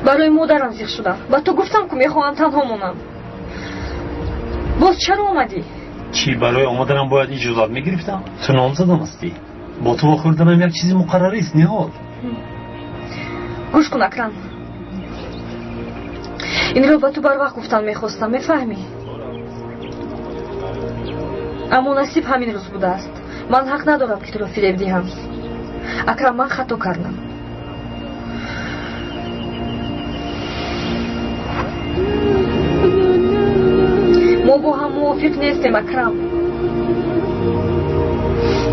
Барои модарам зиқ шудам. Ба ту гуфтам, ку мехоҳам танҳо монам. Боз чаро омадӣ? Чӣ, барои омаданам бояд иҷозат мегирифтам? Ту номзадам ҳастӣ. Бо ту вохӯрданам як чизи муқаррарист, Ниҳол. Гӯш кун, Акрам, инро ба ту барвақт гуфтан мехостам, мефаҳмӣ? Аммо насиб ҳамин рӯз будааст. Ман ҳақ надорам, ки туро фиреб диҳам. Акрам, ман хато кардам. Мо бо ҳам мувофиқ нестем, Акрам.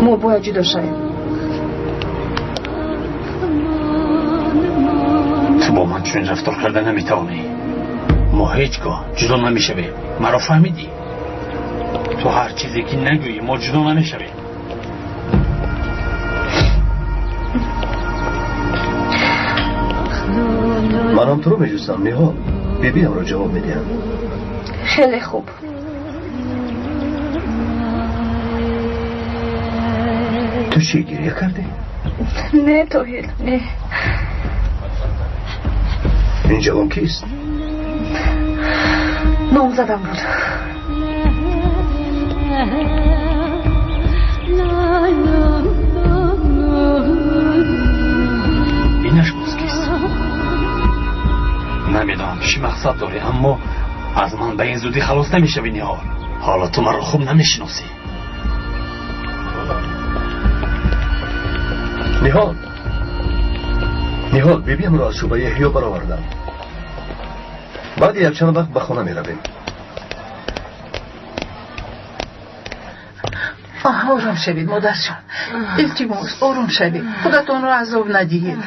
Мо бояд ҷудо шавем. Ту бо ман чунин рафтор карда наметавонӣ. Мо ҳеҷ гоҳ ҷудо намешавем, маро фаҳмидӣ? Ту ҳар чизе ки нагӯӣ, мо ҷудо намешавем. Манам туро меҷустам, Ниҳол. Бибиамро ҷавоб медиҳам. Хеле хуб. Ту чӣ, гиря кардӣ? Не, Тоҳир, не. Ин ҷавон кист? Номзадам буд. Инаш боз кист? Намедонам, чӣ мақсад дорӣ, аммо аз ман ба ин зудӣ халос намешавӣ, Ниҳол. Ҳоло ту маро хуб намешиносӣ. Ниҳол, Ниҳол, бибиамро аз шӯъбаи эҳё баровардам. Баъди якчанд вақт ба хона меравем. Ором шавед, модарҷон, илтимос, ором шавед, худатонро азоб надиҳед.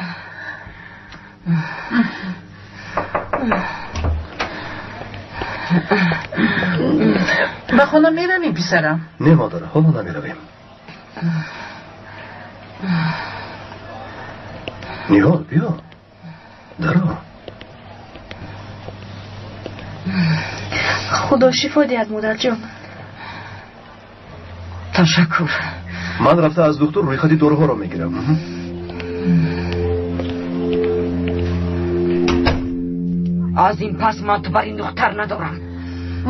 Ба хона меравем, писарам? Не, модар, ҳоло намеравем. Ниҳол, биё, даро. Худо шифо диҳад, модарҷон. Ташаккур. Ман рафта аз духтур рӯйхати доруҳоро мегирам. Аз ин пас ман ту бар ин духтар надорам.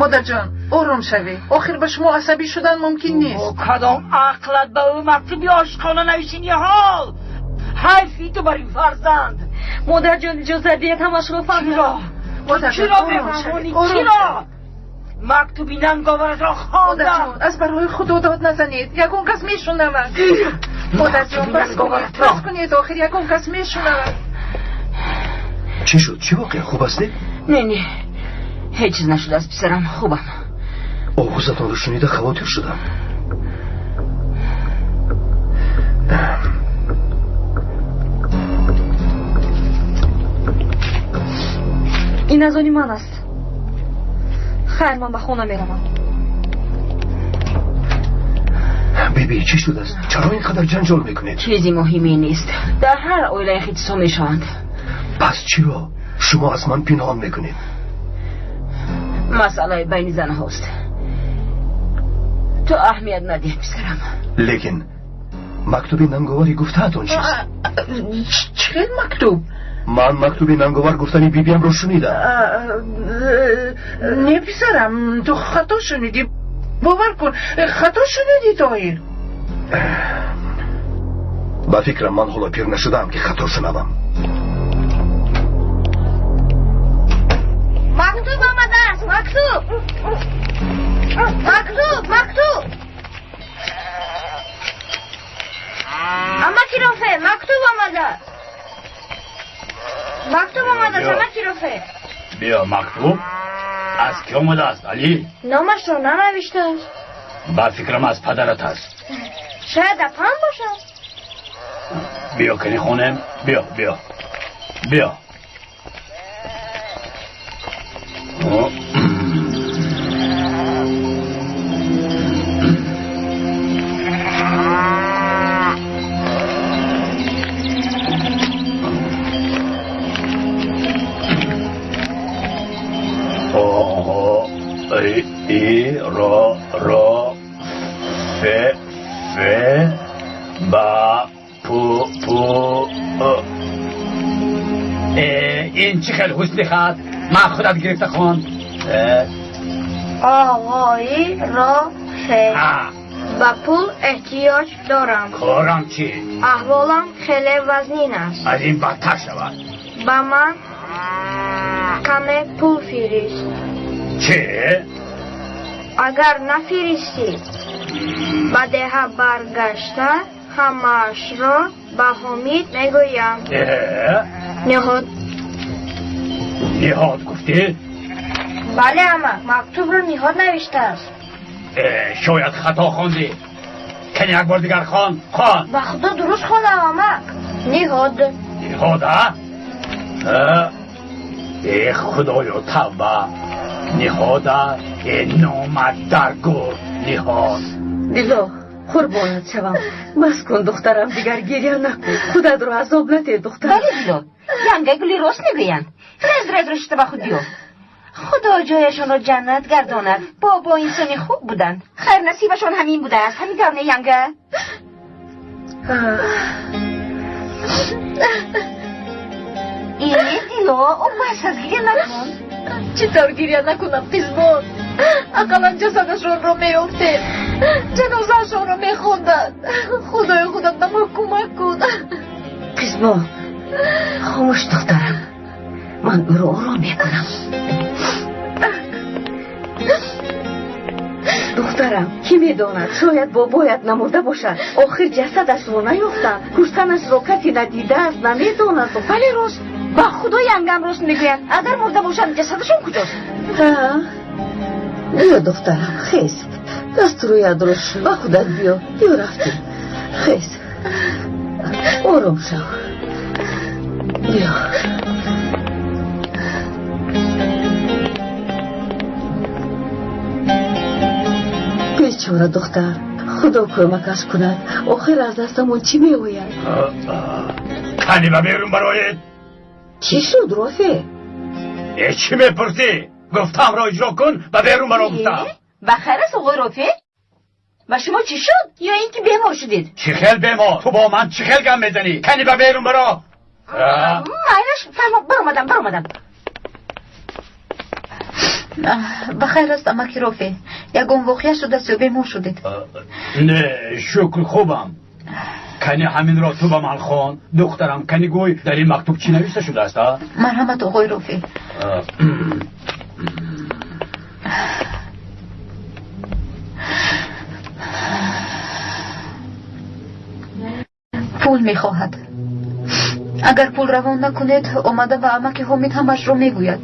Модарҷон, ором шавед, охир ба шумо асабӣ шудан мумкин нест. Кадом ақлат ба ӯ мактуби ошиқона навишти, Ниҳол? Ҳайфи ту бар ин фарзанд. Модарҷон, иҷозат диҳед, ҳамашро фаҳмидам. Чиро мефаҳмонӣ? Чиро? Мактуби нанговаратро хондам. Аз барои худо дод назанед, ягон кас мешунавад. Модарҷон, бас кунед, охир ягон кас мешунавад. Чӣ шуд? Чӣ воқеа? Хуб ҳастед? Не, не, ҳеҷ чиз нашудааст, писарам, хубам. Овозатонро шунида хавотир шудам. Ин аз они ман аст. Хайр, ман ба хона меравам. Биби, чӣ шудааст? Чаро ин қадар ҷанҷол мекунед? Чизи муҳиме нест. Дар ҳар оила хитсо мешаванд. Пас чиро шумо аз ман пинҳон мекунед? Масъалаи байни занҳост. Ту аҳамият надиҳ, писарам. Лекин мактуби нанговари гуфтаатон чист? Чӣ хел мактуб? Ман мактуби нанговар гуфтани бибиамро шунидам. Не, писарам, ту хато шунидӣ, бовар кун, хато шунидӣ, Тоҳир. Ба фикрам, ман ҳоло пир нашудаам, ки хато шунавам. Мактуб омадааст, мактуб, мактуб, мактуб! Амаки Рофе, мактуб омадааст, мактуб омадааст, амаки Рофе. Биё, мактуб. Аз кӣ омадааст, Алӣ? Номашро нанавиштааст. Ба фикрам, аз падарат аст. Шояд апам бошад. Биё, кани хонем. Биё, биё, биё. И, ро, ро, фе, фе, ба, пу, пу. Ин чӣ хел ҳусни хат? Ман худат гирифта хон. Оғои Рофе, ба пул эҳтиёҷ дорам. Корам чӣ? Аҳволам хеле вазнин аст. Аз ин бадтар шавад. Ба ман каме пул фирист. Чӣ? Агар нафиристӣ, ба деҳа баргашта ҳамаашро ба Ҳомид мегӯям. Ниҳод. Ниҳод гуфтӣ? Бале, амак, мактубро Ниҳод навиштааст. Шояд хато хондӣ. Кани як бор дигар хон, хон. Ба худо, дуруст хондам, амак. Ниҳод. Ниҳод, а? Э, худоё, тавба! Ниҳода, э, номад дар гур Ниҳод. Дило, қурбонат шавам, бас кун, духтарам, дигар гиря накун, худатро азоб наде, духтар. Бале, Дило, янга гули рост мегӯянд. Рез резро шута ба худ биё. Худо ҷояшонро ҷаннат гардонад. Бобо инсони хуб буданд. Хайр, насибашон ҳамин будааст. Ҳамин тавр не, янга? Э, Дило, о, бас аст, гиря накун. Чӣ тавр гиря накунам, қизбон? Ақаллан ҷасадашонро меёфтем, ҷанозаашонро мехонданд. Худои, худам, ба мо кӯмак кун. Қизбон, хомӯш, духтарам, ман ӯро ором мекунам. Духтарам, кӣ медонад, шояд бобоят намурда бошад. Охир ҷасадашро наёфтанд, куштанашро касе надидааст, намедонад. Бале, рост, ба худо, янгам рост мегӯяд. Агар мурда бошанд, ҷасадашон куҷост? Биё, духтарам, хез, дасту рӯятро шӯй, ба худат биё. Биё, рафтем. Хез, ором шав, биё. Бечора духтар, худо кӯмакаш кунад. Охир аз дастамон чӣ меояд? Кани ба берун бароед. Чӣ шуд, Рофе? Э, чӣ мепурсӣ? Гуфтаамро иҷро кун, ба берун баро гуфтам. Ба хайр аст, оғои Рофе? Ба шумо чӣ шуд? Ё ин ки бемор шудед? Чӣ хел бемор? Ту бо ман чӣ хел гап мезанӣ? Кани ба берун баро. Майлаш, фармо, баромадам, баромадам. Ба хайр аст, амаки Рофе? Ягон воқеа шудааст ё бемор шудед? Не, шукр, хубам. Кани ҳаминро ту ба ман хон, духтарам. Кани гӯй, дар ин мактуб чӣ навишта шудааст, а? Марҳамат, оғои Рофе. Пул мехоҳад. Агар пул равон накунед, омада ба амаки Ҳомид ҳамашро мегӯяд.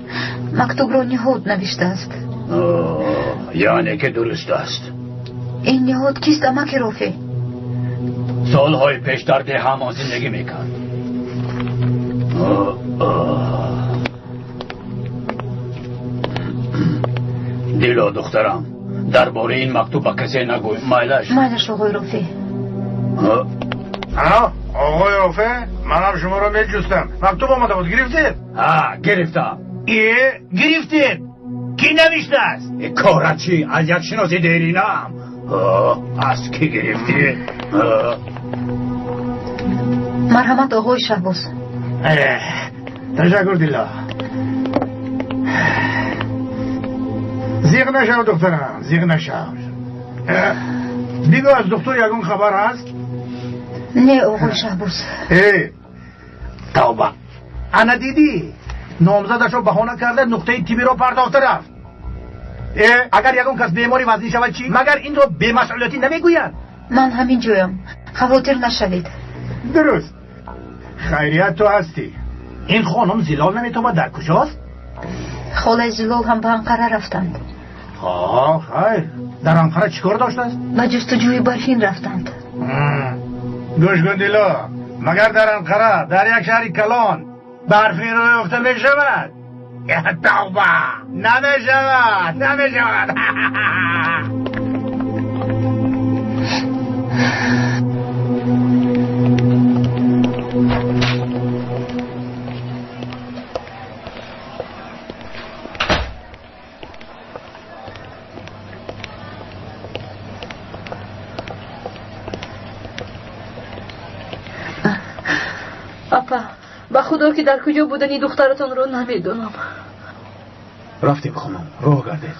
Мактубро Ниҳод навиштааст. Яъне ки дуруст аст. Ин Ниҳод кист, амаки Рофе? Солҳои пеш дар деҳамон зиндагӣ мекард. Дило, духтарам, дар бораи ин мактуб ба касе нагӯй, майлаш? Майлаш, оғои Рофе. Оғои Рофе, манам шуморо меҷустам. Мактуб омада буд, гирифтед? Ҳа, гирифтам. Э, гирифтед? Кӣ навиштааст? Кора чӣ, аз як шиноси деринам. Аз кӣ гирифтӣ? Марҳамат, оғои Шаҳбоз. Ташаккур, Дило. Зиқ нашав, духтарам, зиқ нашав. Бигӯ, аз духтур ягон хабар ҳаст? Не, оғои Шаҳбоз. Э, тавба, ана дидӣ, номзадашро баҳона карда, нуқтаи тиббиро пардохта рафт. Э, агар ягон кас бемори вазнин шавад чӣ? Магар инро бемасъулиятӣ намегӯянд? Ман ҳамин ҷоям, хавотир нашавед. Дуруст, хайрият, ту ҳастӣ. Ин хонум Зилол наметобад, дар куҷост? Холаи Зулол ҳам ба Анқара рафтанд. Хайр, дар Анқара чӣ кор доштааст? Ба ҷустуҷӯи Барфин рафтанд. Гӯш кун, Дило, магар дар Анқара, дар як шаҳри калон, барфинро ёфта мешавад? Тавба, намешавад, намешавад. Апа, ба худо ки дар куҷо будани духтаратонро намедонам. Рафтем, хонум, роҳ гардед.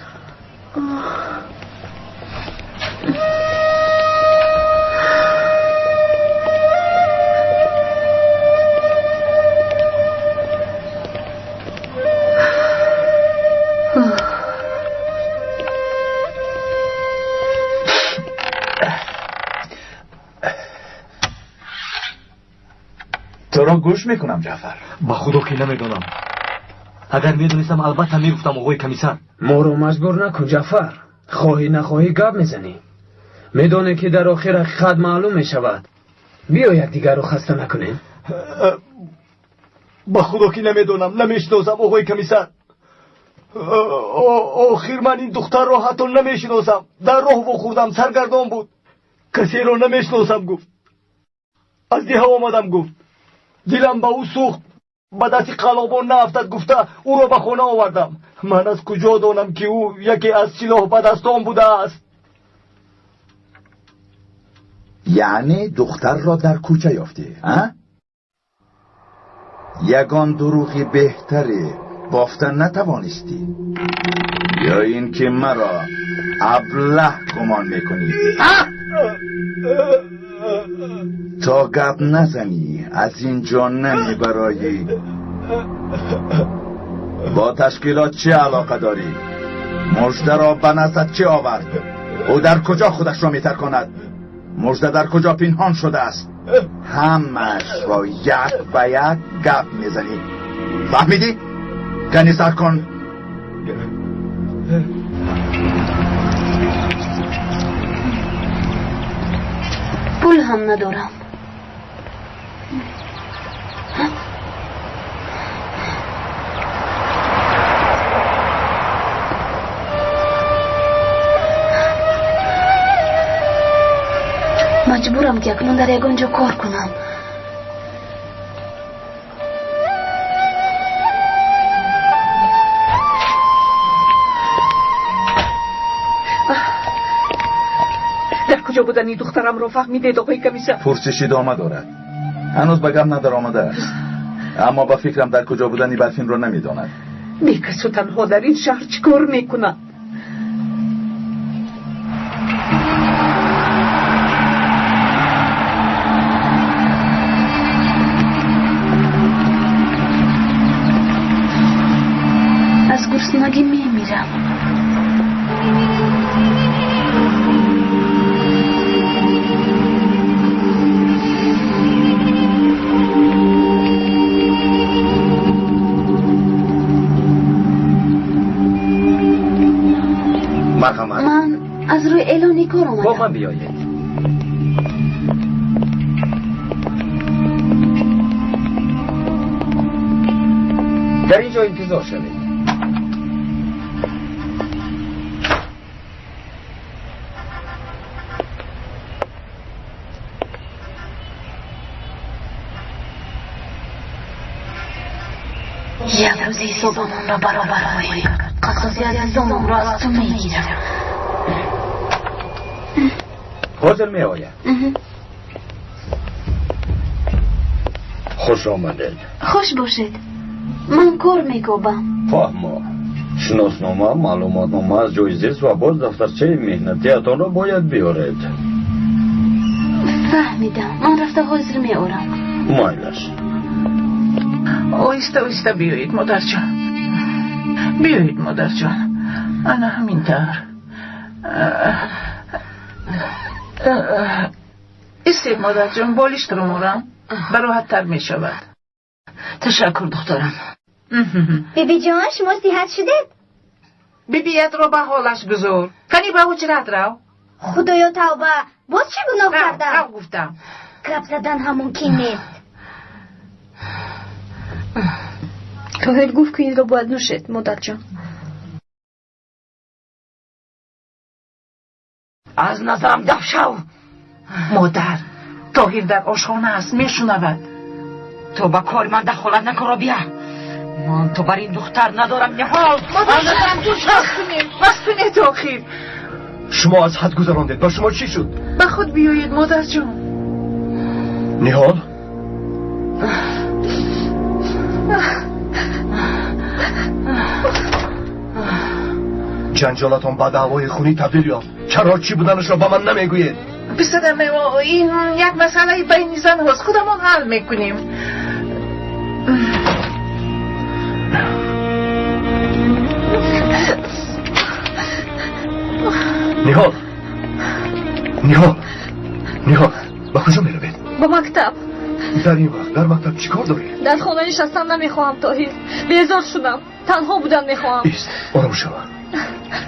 Туро гӯш мекунам, Ҷаъфар. Ба худо ки намедонам. Агар медонистам, албатта мегуфтам, оғои комиссар. Моро маҷбур накун, Ҷаъфар. Хоҳӣ нахоҳӣ гап мезанӣ. Медонӣ ки дар охир ҳақиқат маълум мешавад. Биё якдигарро хаста накунем. Ба худо ки намедонам, намешиносам, оғои комиссар. Охир ман ин духтарро ҳатто намешиносам. Дар роҳ вохӯрдам, саргардон буд. Касеро намешиносам гуфт. Аз деҳа омадам гуфт. Дилам ба ӯ сӯхт, ба дасти қалобон наафтад гуфта ӯро ба хона овардам. Ман аз куҷо донам ки ӯ яке аз силоҳбадастон будааст? Яъне духтарро дар кӯча ёфтӣ, а? Ягон дурӯғи беҳтаре бофта натавонистӣ? Ё ин ки маро аблаҳ гумон мекунӣ? То гап назанӣ аз ин ҷо намебароӣ. Бо ташкилот чӣ алоқа дорӣ? Муждаро ба наздат чӣ овард? Ӯ дар куҷо худашро метарконад? Мужда дар куҷо пинҳон шудааст? Ҳамаашро як ба як гап мезанӣ. Фаҳмидӣ? Кани сар кун. Пул ҳам надорам. Маҷбурам ки акнун дар ягон ҷо кор кунам. Дар куҷо будани духтарамро фаҳмидед, оғои комиссар? Пурсиш идома дорад. Ҳанӯз ба гап надаромадааст, аммо ба фикрам дар куҷо будани Барфинро намедонад. Бекасу танҳо дар ин шаҳр чӣ кор мекунад? Аз гуруснагӣ мемирам. Марҳамат. Ман аз рӯи эълони кор омадам. Бо ман биёед. Дар ин ҷо интизор шавед. Як рӯзи ҳисобамонро баробар хоҳем кард. Қасоси азизонамро аз ту мегирам. Ҳозир меояд. Хуш омадед. Хуш бошед. Ман кор мекобам. Фаҳмо. Шиноснома, маълумотнома аз ҷои зист ва боз дафтарчаи меҳнатиатонро бояд биёред. Фаҳмидам. Ман рафта ҳозир меорам. Майлаш. Оҳиста оҳиста биёед, модарҷон. Биёед, модарҷон. Ана ҳамин тавр. Истед, модарҷон, болиштро морам, бароҳаттар мешавад. Ташаккур, духтарам. Бибиҷон, шумо сиҳат шудед? Бибиятро ба ҳолаш гузор. Кани ба ҳуҷрат рав. Худоё, тавба, боз чӣ гуноҳ кардам? Рав гуфтам. Гап задан ҳам мумкин нест. Тоҳир гуфт, ки инро бояд нӯшед, модарҷон. Аз назарам даф шав. Модар, Тоҳир дар ошхона аст, мешунавад. Ту ба кори ман дахолат накун, Робия. Ман ту бар ин духтар надорам, Ниҳол. Аз назарам дур шав. Бас кунед, охир. Шумо аз ҳад гузарондед. Ба шумо чӣ шуд? Ба худ биёед, модарҷон. Ниҳол, ҷанҷолатон ба даъвои хунӣ табдил ёфт. Чаро чӣ буданашро ба ман намегӯед? Писарам, ин як масъалаи байни занҳост, худамон ҳал мекунем. Ниҳол, Ниҳол, Ниҳол, ба куҷо меравед? Ба мактаб. Дар ин вақт дар мактаб чӣ кор доред? Дар хона нишастан намехоҳам, Тоҳир. Безор шудам, танҳо будан мехоҳам. Ист, ором шава.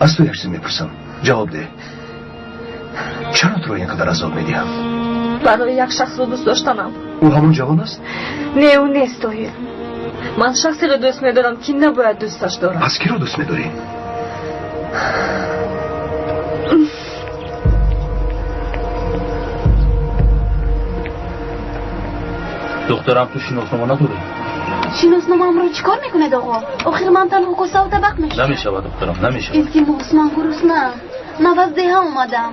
Аз ту як чиз мепурсам, ҷавоб деҳ. Чаро туро ин қадар азоб медиҳам? Барои як шахсро дӯст доштанам. Ӯ ҳамон ҷавон аст? Не, ӯ нест, Тоҳир. Ман шахсеро дӯст медорам, ки набояд дӯсташ дорам. Пас киро дӯст медорӣ? Духтарам, ту шиноснома надорӣ? Шиносномаамро чӣ кор мекунед, оғо? Охир ман танҳо косаву табақ мешавам. Намешавад, духтарам, намешавад. Илтимос, ман гуруснаам. Нав аз деҳа омадам.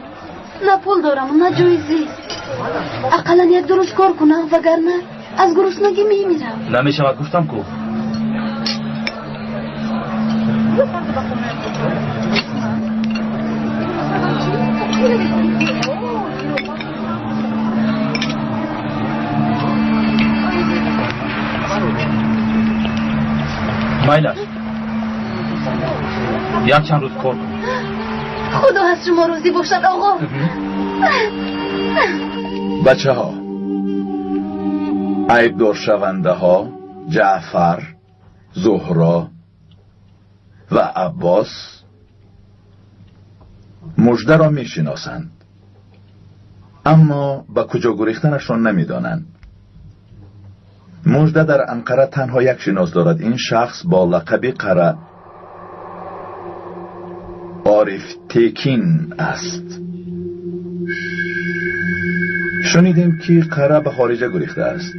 На пул дорам, на ҷои зист. Ақаллан як ду рӯз кор кунам, вагарна аз гуруснагӣ мемирам. Намешавад, гуфтам ку. Майлаш, якчанд рӯз кор кун. Худо аз шумо розӣ бошад, оғо. Бачаҳо, айбдоршавандаҳо Ҷаъфар, Зуҳро ва Аббос муждаро мешиносанд, аммо ба куҷо гурехтанашро намедонанд. Мужда дар Анқара танҳо як шинос дорад. Ин шахс бо лақаби Қара Ориф Текин аст. Шунидем, ки Қара ба хориҷа гурехтааст.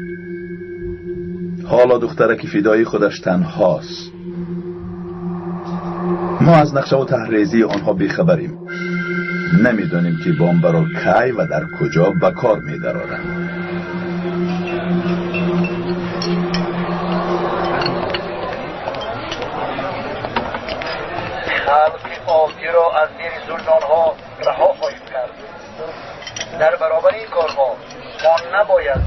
Ҳоло духтараки фидои худаш танҳост. Мо аз нақшаву таҳрезии онҳо бехабарем. Намедонем, ки бомбаро кай ва дар куҷо ба кор медароранд. Халқи оддиро аз зери зулми онҳо раҳо хоҳем кард. Дар баробари ин корҳо мо набояд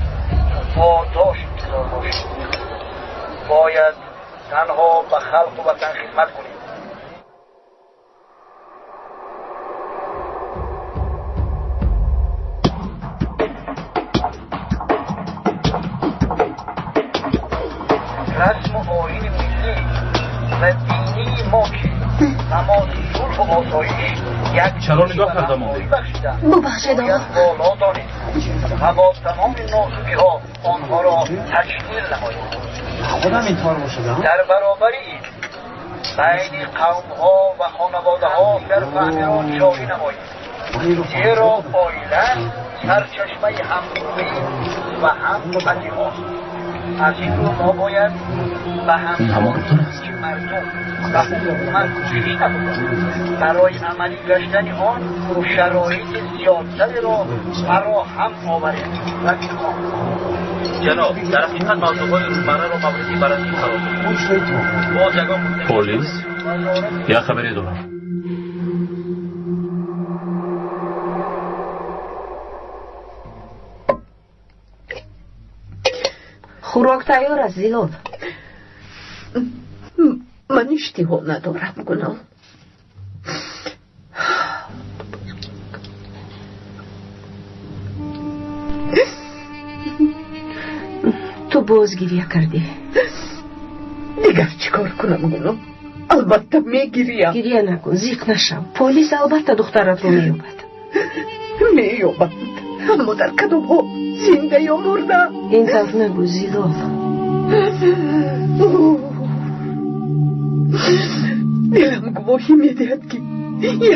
подош интизор бошем. Бояд танҳо ба халқу ватан хидмат кунем. Расму оини миллӣ ва динии мо, ки намози сулҳу осоиш як Чаро нигоҳ карда мондед? Бубахшед, оғо. Боло донем ва бо тамоми нозукиҳо онҳоро таҷлил намоем. Худам ин тор бошад. Дар баробари ин байни қавмҳо ва хонаводаҳо дар фаҳмиро ҷорӣ намоем, зеро оила сарчашмаи ҳамхӯбӣ ва ҳам бадиҳост. Аз ин рӯ мо бояд ба Ин ҳамон духтар аст. ҳам мардум ва ҳукумат кӯшиш намояд, барои амалӣ гаштани он шароити зиёдтареро фароҳам оварем. Рафиқон, Ҷаноб, дар ҳақиқат мавзӯъҳои рӯзмарраро мавриди баррасӣ қарор додем. Боз ягон полис, як хабаре дорам. Хӯрок тайёр аст, Зилол. Ман иштиҳо надорам, Гунол. Ту боз гиря кардӣ. Дигар чӣ кор кунам, Гулум? Албатта мегирям. Гиря накун, зиқ нашав. Полис албатта духтаратро меёбад. Меёбад, аммо дар кадом ҳол, зинда ё мурда? Ин тавр нагӯ, Зилол. Дилам гувоҳӣ медиҳад, ки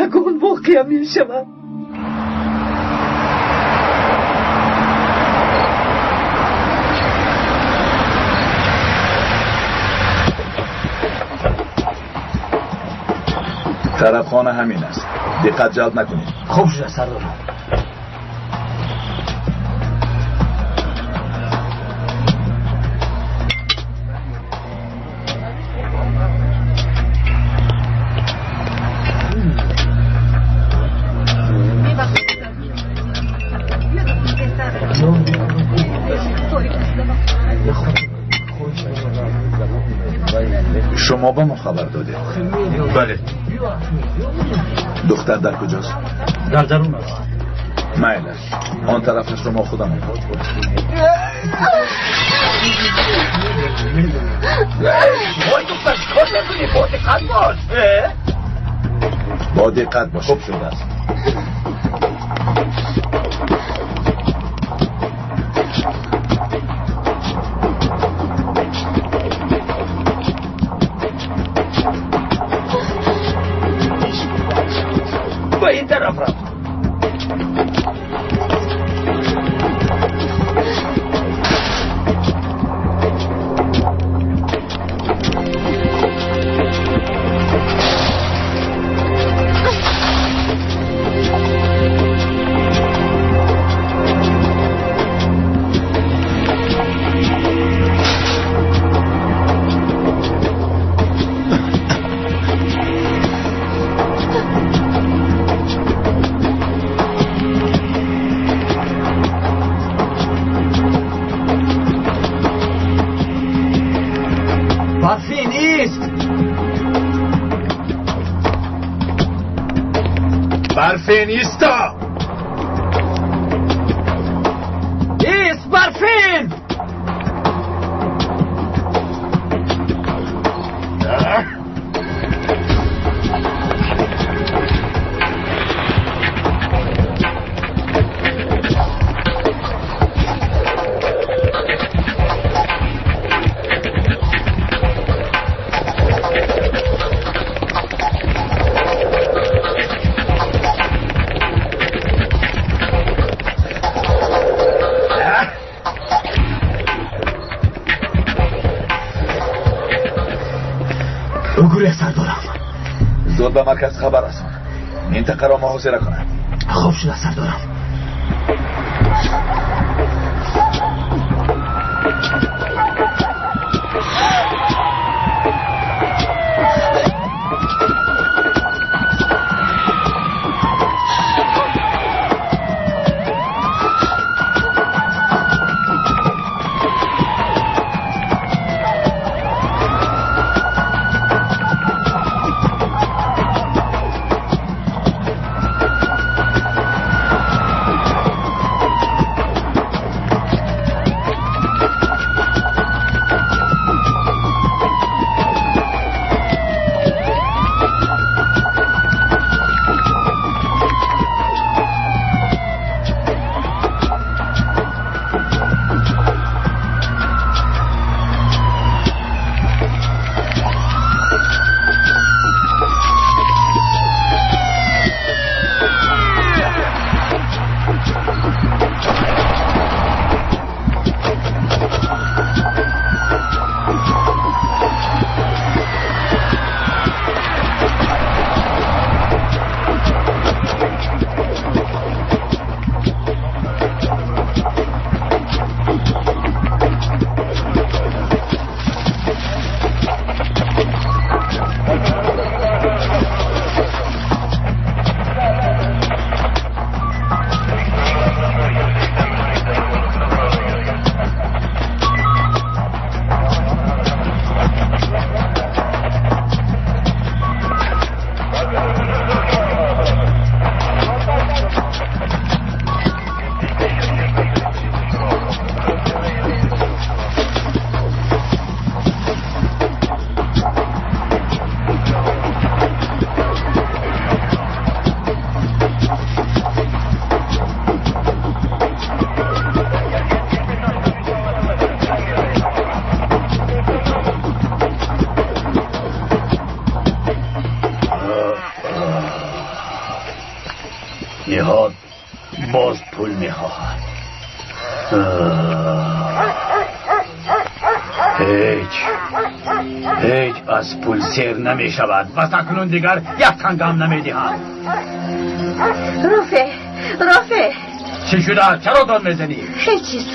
ягон воқеа мешавад. Тарабхона ҳамин аст. Диққат ҷалб накунед. Хуб шуда, сардорам. Шумо ба мо хабар додед? Бале. Духтар дар куҷост? Дар дарун аст. Майлаш, он тарафашро мо худамон. Вой, духтар, чикор мекунӣ? Бо диққат бош. Бо диққат бош. Хуб шудааст. Ба ин тараф рафт. Барфин ист! Барфин исто! Ист, Барфин! Гурез, сардорам. Зуд ба марказ хабар расон, минтақаро муҳосира кунад. Хуб шуда, сардорам. Ҳеҷ аз пул сер намешавад. Пас акнун дигар як тангам намедиҳам. Рофе, Рофе! Чӣ шуда? Чаро дод мезанӣ? Ҳеҷ чиз.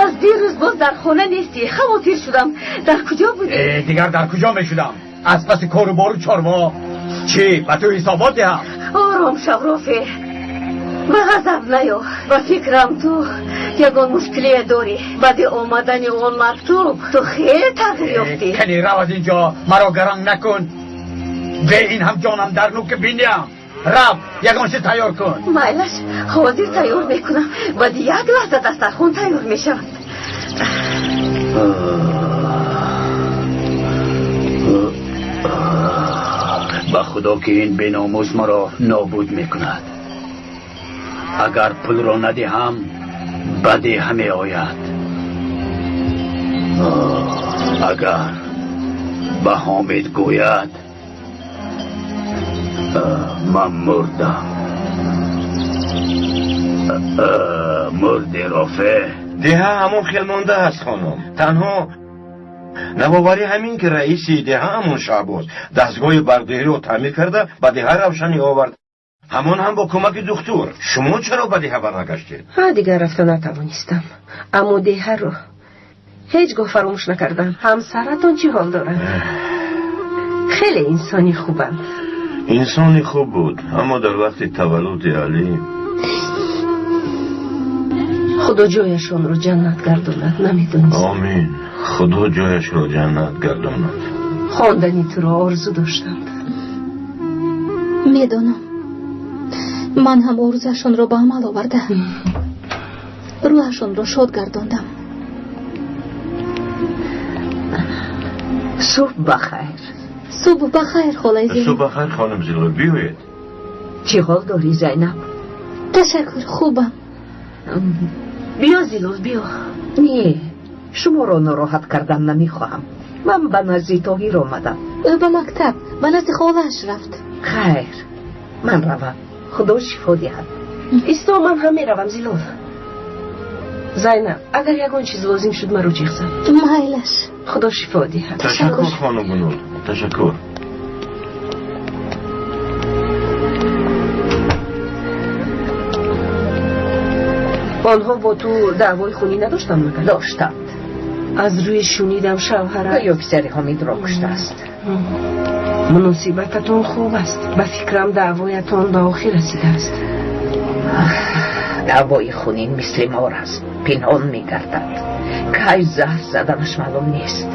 Аз дирӯз боз дар хона нестӣ. Хавотир шудам. Дар куҷо будӣ? Дигар дар куҷо мешудам? Аз паси кору бору чорво. Чӣ, ба ту ҳисобот диҳам? Ором шав, Рофе. Ба ғазаб наё. Ба фикрам ту ягон мушкилие дорӣ. Баъди омадани он мактуб ту хеле тағйир ёфтӣ. Кани рав аз инҷо, маро гаранг накун. Бе ин ҳам ҷонам дар нуки биниям. Рав, ягон чиз тайёр кун. Майлаш, ҳозир тайёр мекунам. Баъди як лаҳза дастархон тайёр мешавад. Ба худо ки ин беномус маро нобуд мекунад. Агар пулро надиҳам, ба деҳа меояд. Агар ба Ҳомид гӯяд, ман мурдам. Мурди, Рофе. Деҳа ҳамон хел монда аст, хонум. Танҳо навоварӣ ҳамин ки раиси деҳа ҳамон Шаҳбоз дастгоҳи барқдиҳиро таъмир карда ба деҳа равшанӣ овард. Ҳамон ҳам бо кӯмаки духтур. Шумо чаро ба деҳа барнагаштед? Дигар рафта натавонистам. Аммо деҳаро ҳеҷ гоҳ фаромӯш накардам. Ҳамсаратон чӣ ҳол дорад? Хеле инсони хубанд. Инсони хуб буд, аммо дар вақти таваллуди Алӣ. Худо ҷояшонро ҷаннат гардонад, намедонистам. Омин. Худо ҷояшро ҷаннат гардонад. Хондани туро орзу доштанд. Медонам. Ман ҳам орзуашонро ба амал оварда, рӯҳашонро шод гардондам. Субҳ бахайр. Субҳ бахайр, холаи Зилол. Субҳ бахайр, хонум Зилол, биёед. Чӣ ҳол дорӣ, Зайнаб? Ташаккур, хубам. Биё, Зилол, биё. Не, шуморо нороҳат кардан намехоҳам. Ман ба назди Тоҳир омадам. Ӯ ба мактаб, ба назди холааш рафт. Хайр, ман равам. Худо шифо диҳад. Исто, ман ҳам меравам, Зилол. Зайнаб, агар ягон чиз лозим шуд, маро ҷиғ зан. Майлаш. Худо шифо диҳад. Ташаккур, хонум Гунур, ташаккур. Онҳо бо ту даъвои хунӣ надоштанд магар? Доштанд. Аз рӯи шунидам шавҳара ё писари Ҳомидро куштааст. Муносибататон хуб аст. Ба фикрам даъвоятон ба охир расидааст. Даъвои хунин мисли мор аст, пинҳон мегардад. Кай заҳр заданаш маълум нест.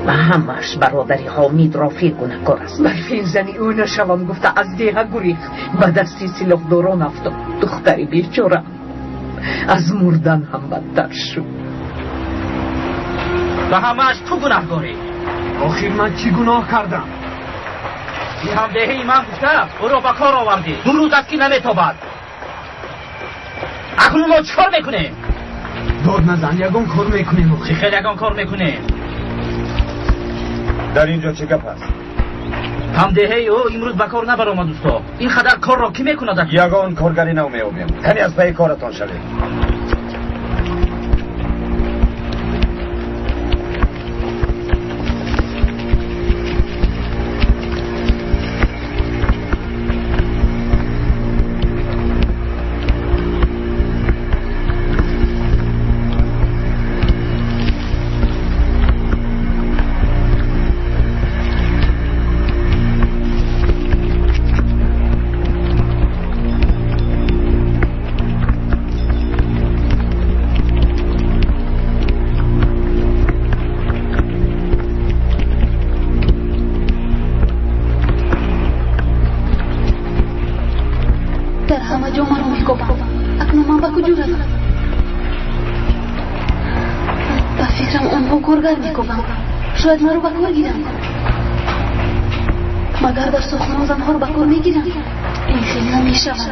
Ва ҳамааш бародари Ҳомид Рофеъ гунаҳкор аст. Барфин зани ӯ нашавам гуфта аз деҳа гурехт, ба дасти силоҳдорон афтод. Духтари бечора аз мурдан ҳам бадтар шуд. Ба ҳамааш ту гунаҳкорӣ. Охир ман чӣ гуноҳ кардам? Ин ҳамдеҳаи ман гуфта ӯро ба кор овардӣ. Ду рӯз аст ки наметобад. Акнун мо чӣ кор мекунем? Дод назан, ягон кор мекунем. Чӣ хел ягон кор мекунем? Дар инҷо чӣ гап аст? Ҳамдеҳаи ӯ имрӯз ба кор набаромад, усто. Ин қадар корро кӣ мекунад? Ягон коргари нав меёбем. Кани аз пайи коратон шавед. Коргар мекобанд. Шояд маро ба кор гиранд. Магар дар сохтмон занҳоро ба кор мегиранд? Ин хел намешавад.